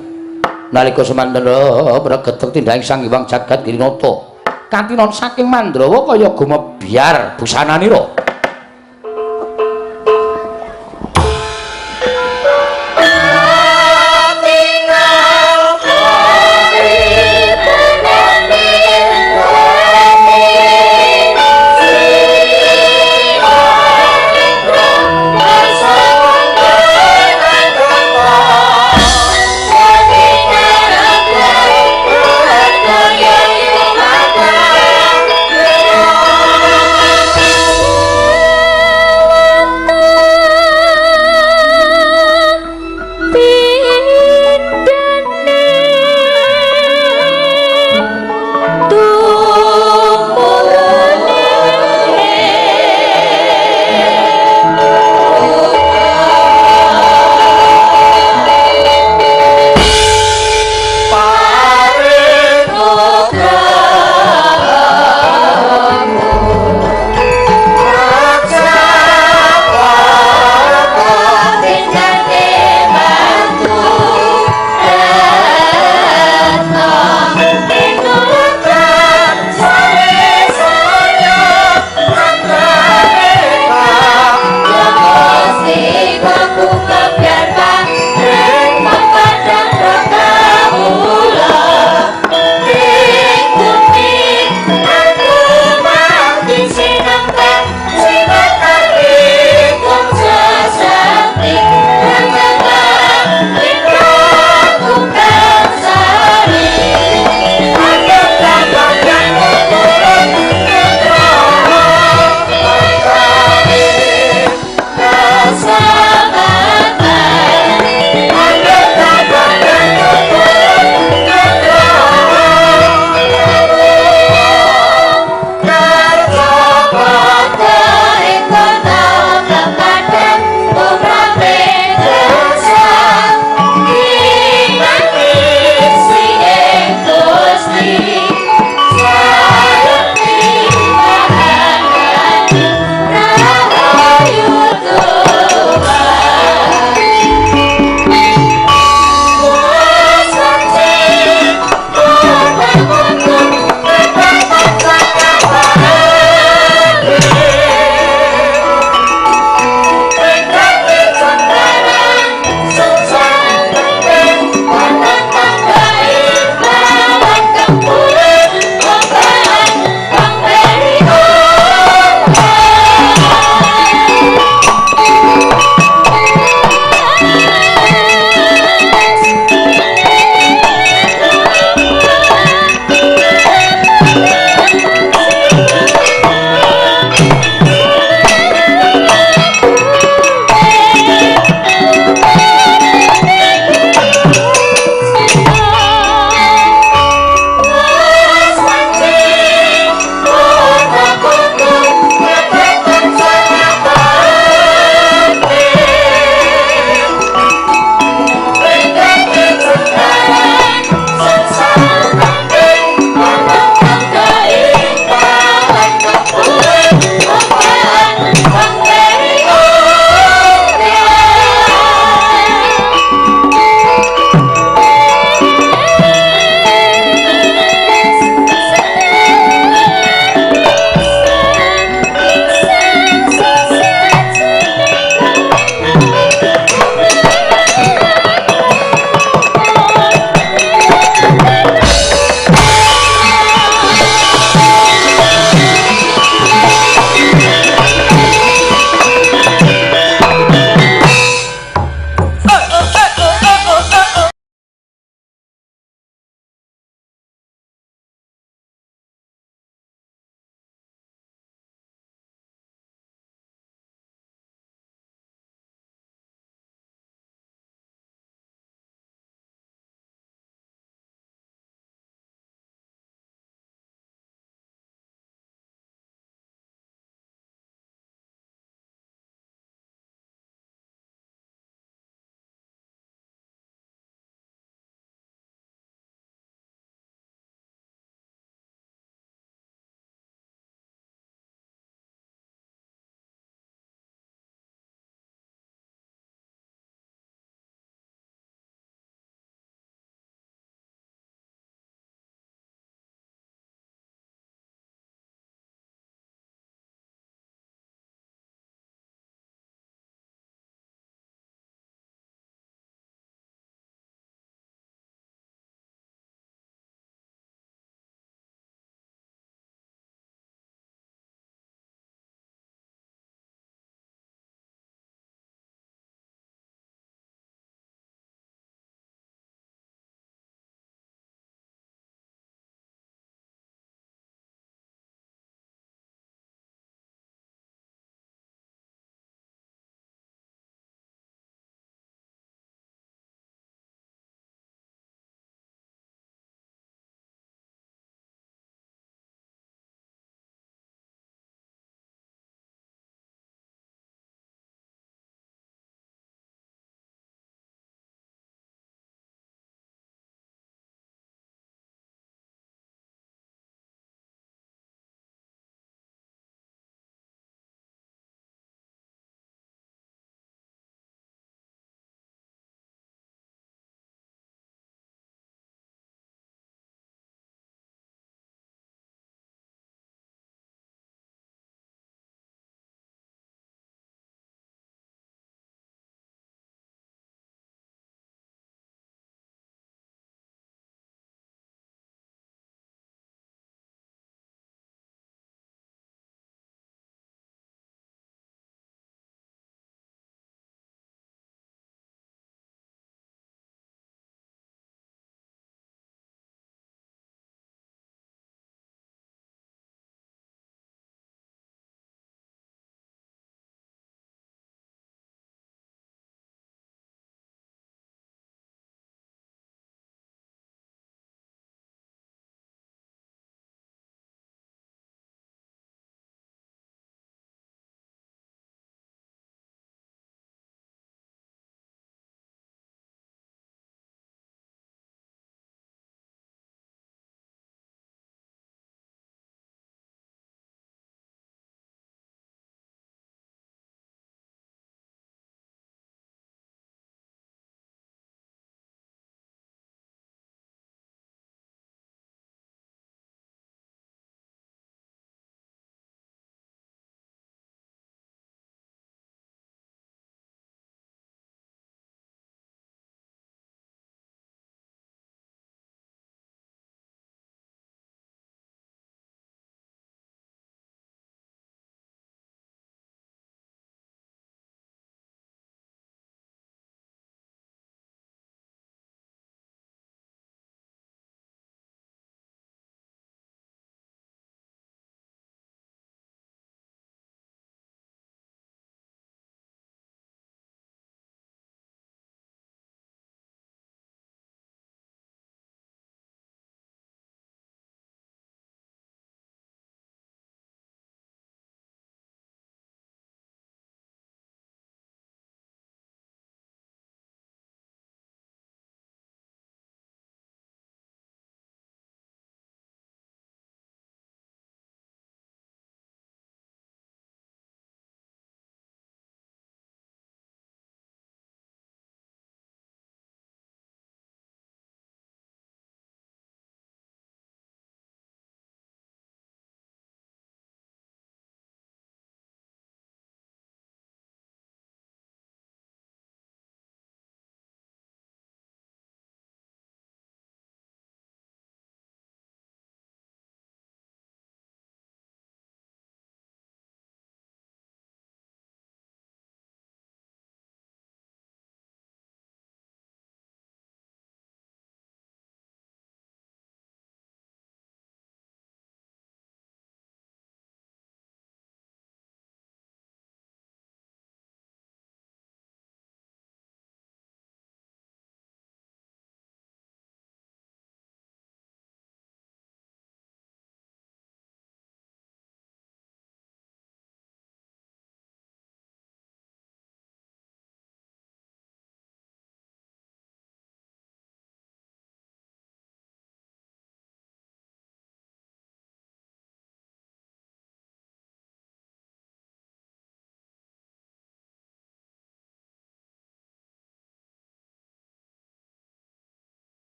Nalika semanten mregetek tindake Sang Hyang Jagat Girinata. Katinon saking Mandrawa kaya gumebyar busananira.